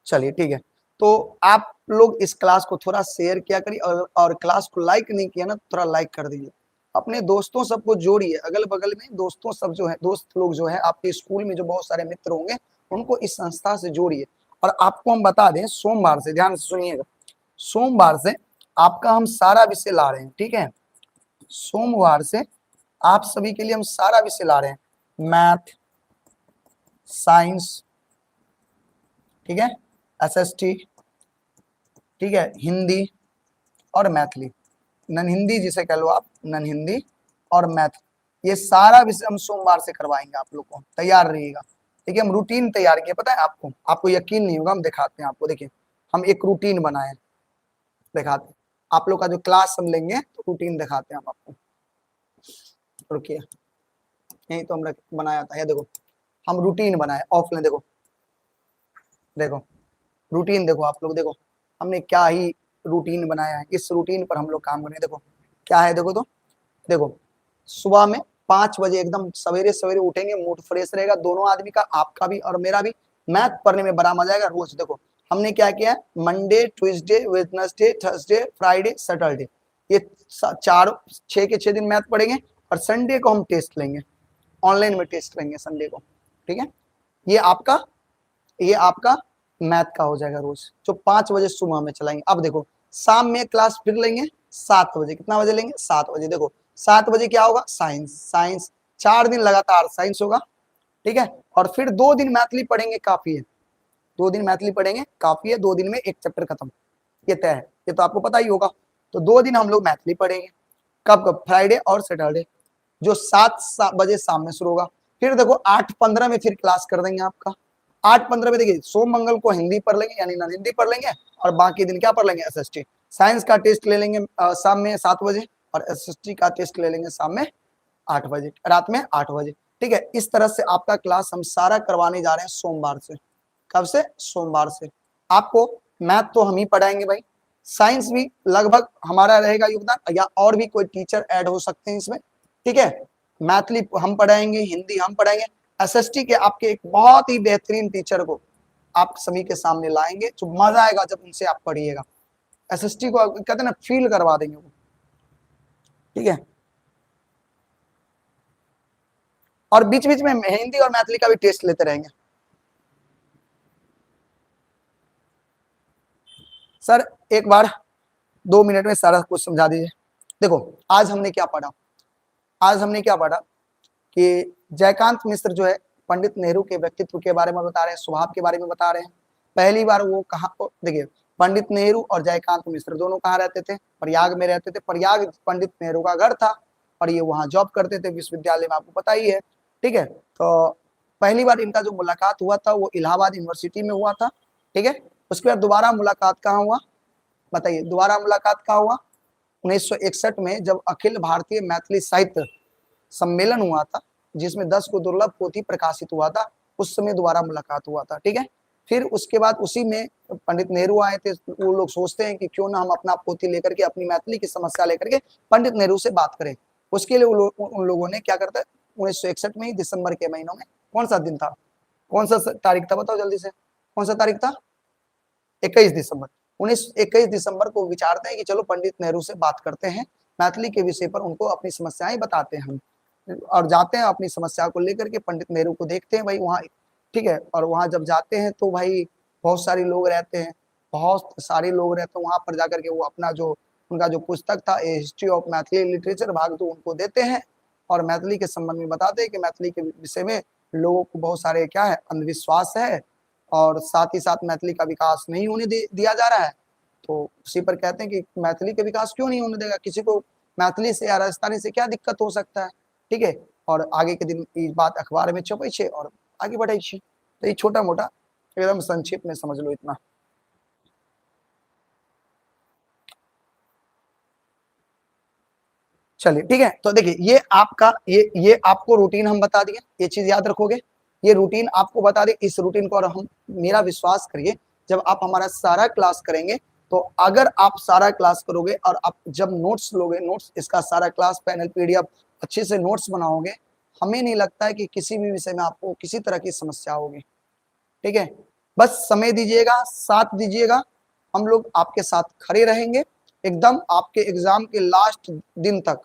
चलिए ठीक है। तो आप लोग इस क्लास को थोड़ा शेयर किया करिए, और क्लास को लाइक नहीं किया ना तो थोड़ा लाइक कर दीजिए। अपने दोस्तों सबको जोड़िए, अगल बगल में दोस्तों सब जो है, दोस्त लोग जो है आपके स्कूल में जो बहुत सारे मित्र होंगे उनको इस संस्था से जोड़िए। और आपको हम बता दें, सोमवार से ध्यान से सुनिएगा, सोमवार से आपका हम सारा विषय ला रहे हैं, ठीक है। सोमवार से आप सभी के लिए हम सारा विषय ला रहे हैं, मैथ, साइंस, ठीक है, एसएसटी, ठीक है, हिंदी और मैथिली, नन हिंदी जिसे कह लो आप, नन हिंदी और मैथ, ये सारा विषय हम सोमवार से करवाएंगे आप लोग को, तैयार रहिएगा। देखिए हम रूटीन तैयार किए, पता है आपको, आपको यकीन नहीं होगा, हम दिखाते हैं आपको। देखिए हम एक रूटीन बनाए, दिखाते हैं आप लोग का जो क्लास हम लेंगे तो रूटीन दिखाते हैं हम आपको। रुकिए, यही तो हमने बनाया था, ये देखो हम रूटीन बनाए ऑफलाइन। देखो देखो रूटीन देखो आप लोग, देखो हमने क्या ही रूटीन बनाया है, इस रूटीन पर हम लोग काम करेंगे। देखो क्या है, देखो तो देखो सुबह में 5 बजे एकदम सवेरे सवेरे उठेंगे, मूड फ्रेश रहेगा दोनों आदमी का, आपका भी और मेरा भी। मैथ पढ़ने में बड़ा मजा आएगा रोज। देखो हमने क्या किया है, Monday, Tuesday, Wednesday, Thursday, Friday, Saturday, ये 4 6 के 6 दिन मैथ पढ़ेंगे। और संडे को हम टेस्ट लेंगे, ऑनलाइन में टेस्ट लेंगे संडे को, ठीक है। ये आपका मैथ का हो जाएगा रोज, जो 5 बजे सुबह में चलाएंगे। अब देखो शाम में क्लास फिर लेंगे 7 बजे, कितना बजे लेंगे, 7 बजे। देखो 7 बजे क्या होगा, साइंस, साइंस 4 दिन लगातार साइंस होगा, ठीक है। और फिर 2 दिन मैथिली पढ़ेंगे, काफी है, 2 दिन मैथिली पढ़ेंगे काफी है, 2 दिन में 1 चैप्टर खत्म, ये तय है, ये तो आपको पता ही होगा। तो 2 दिन हम लोग मैथिली पढ़ेंगे, कब कब, फ्राइडे और सैटरडे, जो 7 बजे शाम में शुरू होगा। फिर देखो 8:15 में फिर क्लास कर देंगे आपका। 8:15 में देखिए सोम मंगल को हिंदी पढ़ लेंगे, यानी नॉन हिंदी पढ़ लेंगे, और बाकी दिन क्या पढ़ लेंगे, एसएसटी। साइंस का टेस्ट ले लेंगे शाम में 7 बजे, और एसएसटी का टेस्ट ले लेंगे शाम में 8 बजे, रात में 8 बजे, ठीक है। इस तरह से आपका क्लास हम सारा करवाने जा रहे हैं सोमवार से। कब से, सोमवार से। आपको मैथ तो हम ही पढ़ाएंगे भाई, साइंस भी लगभग हमारा रहेगा योगदान, या और भी कोई टीचर ऐड हो सकते हैं इसमें, ठीक है। मैथिली हम पढ़ाएंगे, हिंदी हम पढ़ाएंगे, एसएसटी के आपके एक बहुत ही बेहतरीन टीचर को आप सभी के सामने लाएंगे, जो मजा आएगा जब उनसे आप पढ़िएगा। एसएसटी को कहते हैं ना, फील करवा देंगे वो, ठीक है। और बीच बीच में हिंदी और मैथिली का भी टेस्ट लेते रहेंगे। सर एक बार 2 मिनट में सारा कुछ समझा दीजिए। देखो आज हमने क्या पढ़ा, आज हमने क्या पढ़ा कि जयकांत मिश्र जो है पंडित नेहरू के व्यक्तित्व के बारे में बता रहे हैं, स्वभाव के बारे में बता रहे हैं। पहली बार वो कहाँ, देखिए पंडित नेहरू और जयकांत मिश्र दोनों कहाँ रहते थे, प्रयाग में रहते थे। प्रयाग पंडित नेहरू का घर था और ये वहाँ जॉब करते थे विश्वविद्यालय में, आपको पता ही है, ठीक है। तो पहली बार इनका जो मुलाकात हुआ था वो इलाहाबाद यूनिवर्सिटी में हुआ था, ठीक है। उसके बाद दोबारा मुलाकात कहाँ हुआ बताइए, दोबारा मुलाकात कहाँ हुआ, 1961 में जब अखिल भारतीय मैथिली साहित्य सम्मेलन हुआ था, जिसमें 10 को दुर्लभ पोथी प्रकाशित हुआ था, उस समय दोबारा मुलाकात हुआ था, ठीक है। फिर उसके बाद उसी में पंडित नेहरू आए थे। वो लोग सोचते हैं कि क्यों ना हम अपना पोथी लेकर के, अपनी मैथिली की समस्या लेकर के पंडित नेहरू से बात करें। उसके लिए उन लोगों ने क्या करता है, 1961 में ही दिसंबर के महीनों में, कौन सा दिन था, कौन सा तारीख था बताओ जल्दी से, कौन सा तारीख था, 21 दिसंबर। 21 दिसंबर को विचारते हैं कि चलो पंडित नेहरू से बात करते हैं, मैथिली के विषय पर उनको अपनी समस्याएं बताते हैं हम, और जाते हैं अपनी समस्या को लेकर के पंडित नेहरू को देखते हैं भाई वहाँ, ठीक है। और वहाँ जब जाते हैं तो भाई बहुत सारे लोग रहते हैं, बहुत सारे लोग रहते हैं वहाँ पर, जाकर के वो अपना जो उनका जो पुस्तक था ए हिस्ट्री ऑफ मैथिली लिटरेचर भाग 2 उनको देते हैं, और मैथिली के संबंध में बताते हैं कि मैथिली के विषय में लोगों को बहुत सारे क्या है अंधविश्वास है, और साथ ही साथ मैथिली का विकास नहीं होने दिया जा रहा है। तो उसी पर कहते हैं कि मैथिली के विकास क्यों नहीं होने देगा, किसी को मैथिली से या राजस्थानी से क्या दिक्कत हो सकता है, ठीक है। और आगे के दिन ये बात अखबार में छपै छै और आगे बढ़ै छै। तो ये छोटा मोटा एकदम संक्षेप में समझ लो इतना। चलिए ठीक है, तो देखिए ये आपका ये आपको रूटीन हम बता दिए, ये चीज याद रखोगे, ये रूटीन आपको बता दिए। इस रूटीन को और हम, मेरा विश्वास करिए, जब आप हमारा सारा क्लास करेंगे तो अगर आप सारा क्लास करोगे और आप जब नोट्स लोगे, नोट्स इसका सारा क्लास पैनल पीडीएफ अच्छे से नोट्स बनाओगे, हमें नहीं लगता है कि किसी भी विषय में आपको किसी तरह की समस्या होगी। ठीक है, बस समय दीजिएगा, साथ दीजिएगा, हम लोग आपके साथ खड़े रहेंगे एकदम आपके एग्जाम के लास्ट दिन तक।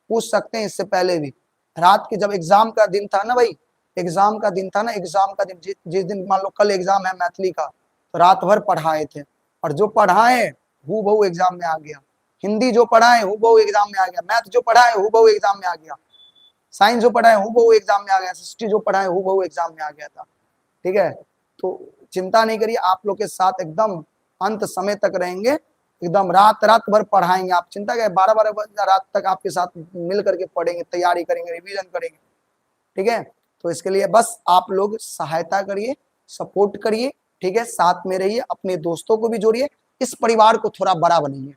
पूछ सकते हैं इससे पहले भी, रात के जब एग्जाम का दिन था ना भाई, एग्जाम का दिन था ना, एग्जाम का दिन जिस दिन मान लो कल एग्जाम है मैथिली का, तो रात भर पढ़ाए थे, और जो पढ़ाए हूबहू एग्जाम में आ गया। हिंदी जो पढ़ाए हूबहू एग्जाम में आ गया, मैथ जो पढ़ाए हूबहू एग्जाम में आ गया, साइंस जो पढ़ाए हूबहू एग्जाम में आ गया, एसएसटी जो पढ़ाए हूबहू एग्जाम में आ गया था। ठीक है, तो चिंता नहीं करिए, आप लोग के साथ एकदम अंत समय तक रहेंगे, एकदम रात रात भर पढ़ाएंगे। आप चिंता करें, 12-12 बजे रात तक आपके साथ मिल करके पढ़ेंगे, तैयारी करेंगे, रिवीजन करेंगे। ठीक है, तो इसके लिए बस आप लोग सहायता करिए, सपोर्ट करिए। ठीक है, साथ में रहिए, अपने दोस्तों को भी जोड़िए, इस परिवार को थोड़ा बड़ा बनाइए।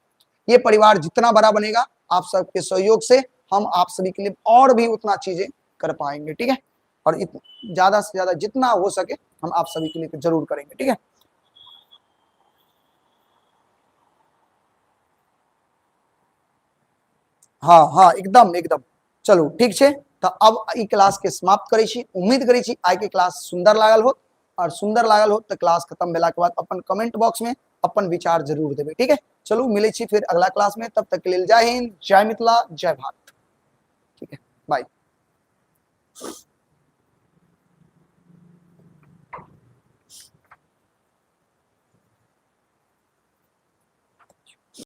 ये परिवार जितना बड़ा बनेगा, आप सबके सहयोग से हम आप सभी के लिए और भी उतना चीजें कर पाएंगे। ठीक है, और ज्यादा से ज्यादा जितना हो सके हम आप सभी के लिए जरूर करेंगे। ठीक है, हाँ हाँ एकदम एकदम। चलू ठीक छै, तो अब ई क्लास के समाप्त करै छी। उम्मीद करै छी आइ के क्लास सुंदर लागल होत, और सुंदर लागल होत तो क्लास खत्म भेला के बाद अपन कमेंट बॉक्स में अपन विचार जरूर देबै। ठीक है, चलू मिलै छी फिर अगला क्लास में, तब तक के लेल जय हिंद, जय मिथिला, जय भारत। ठीक है, बाय।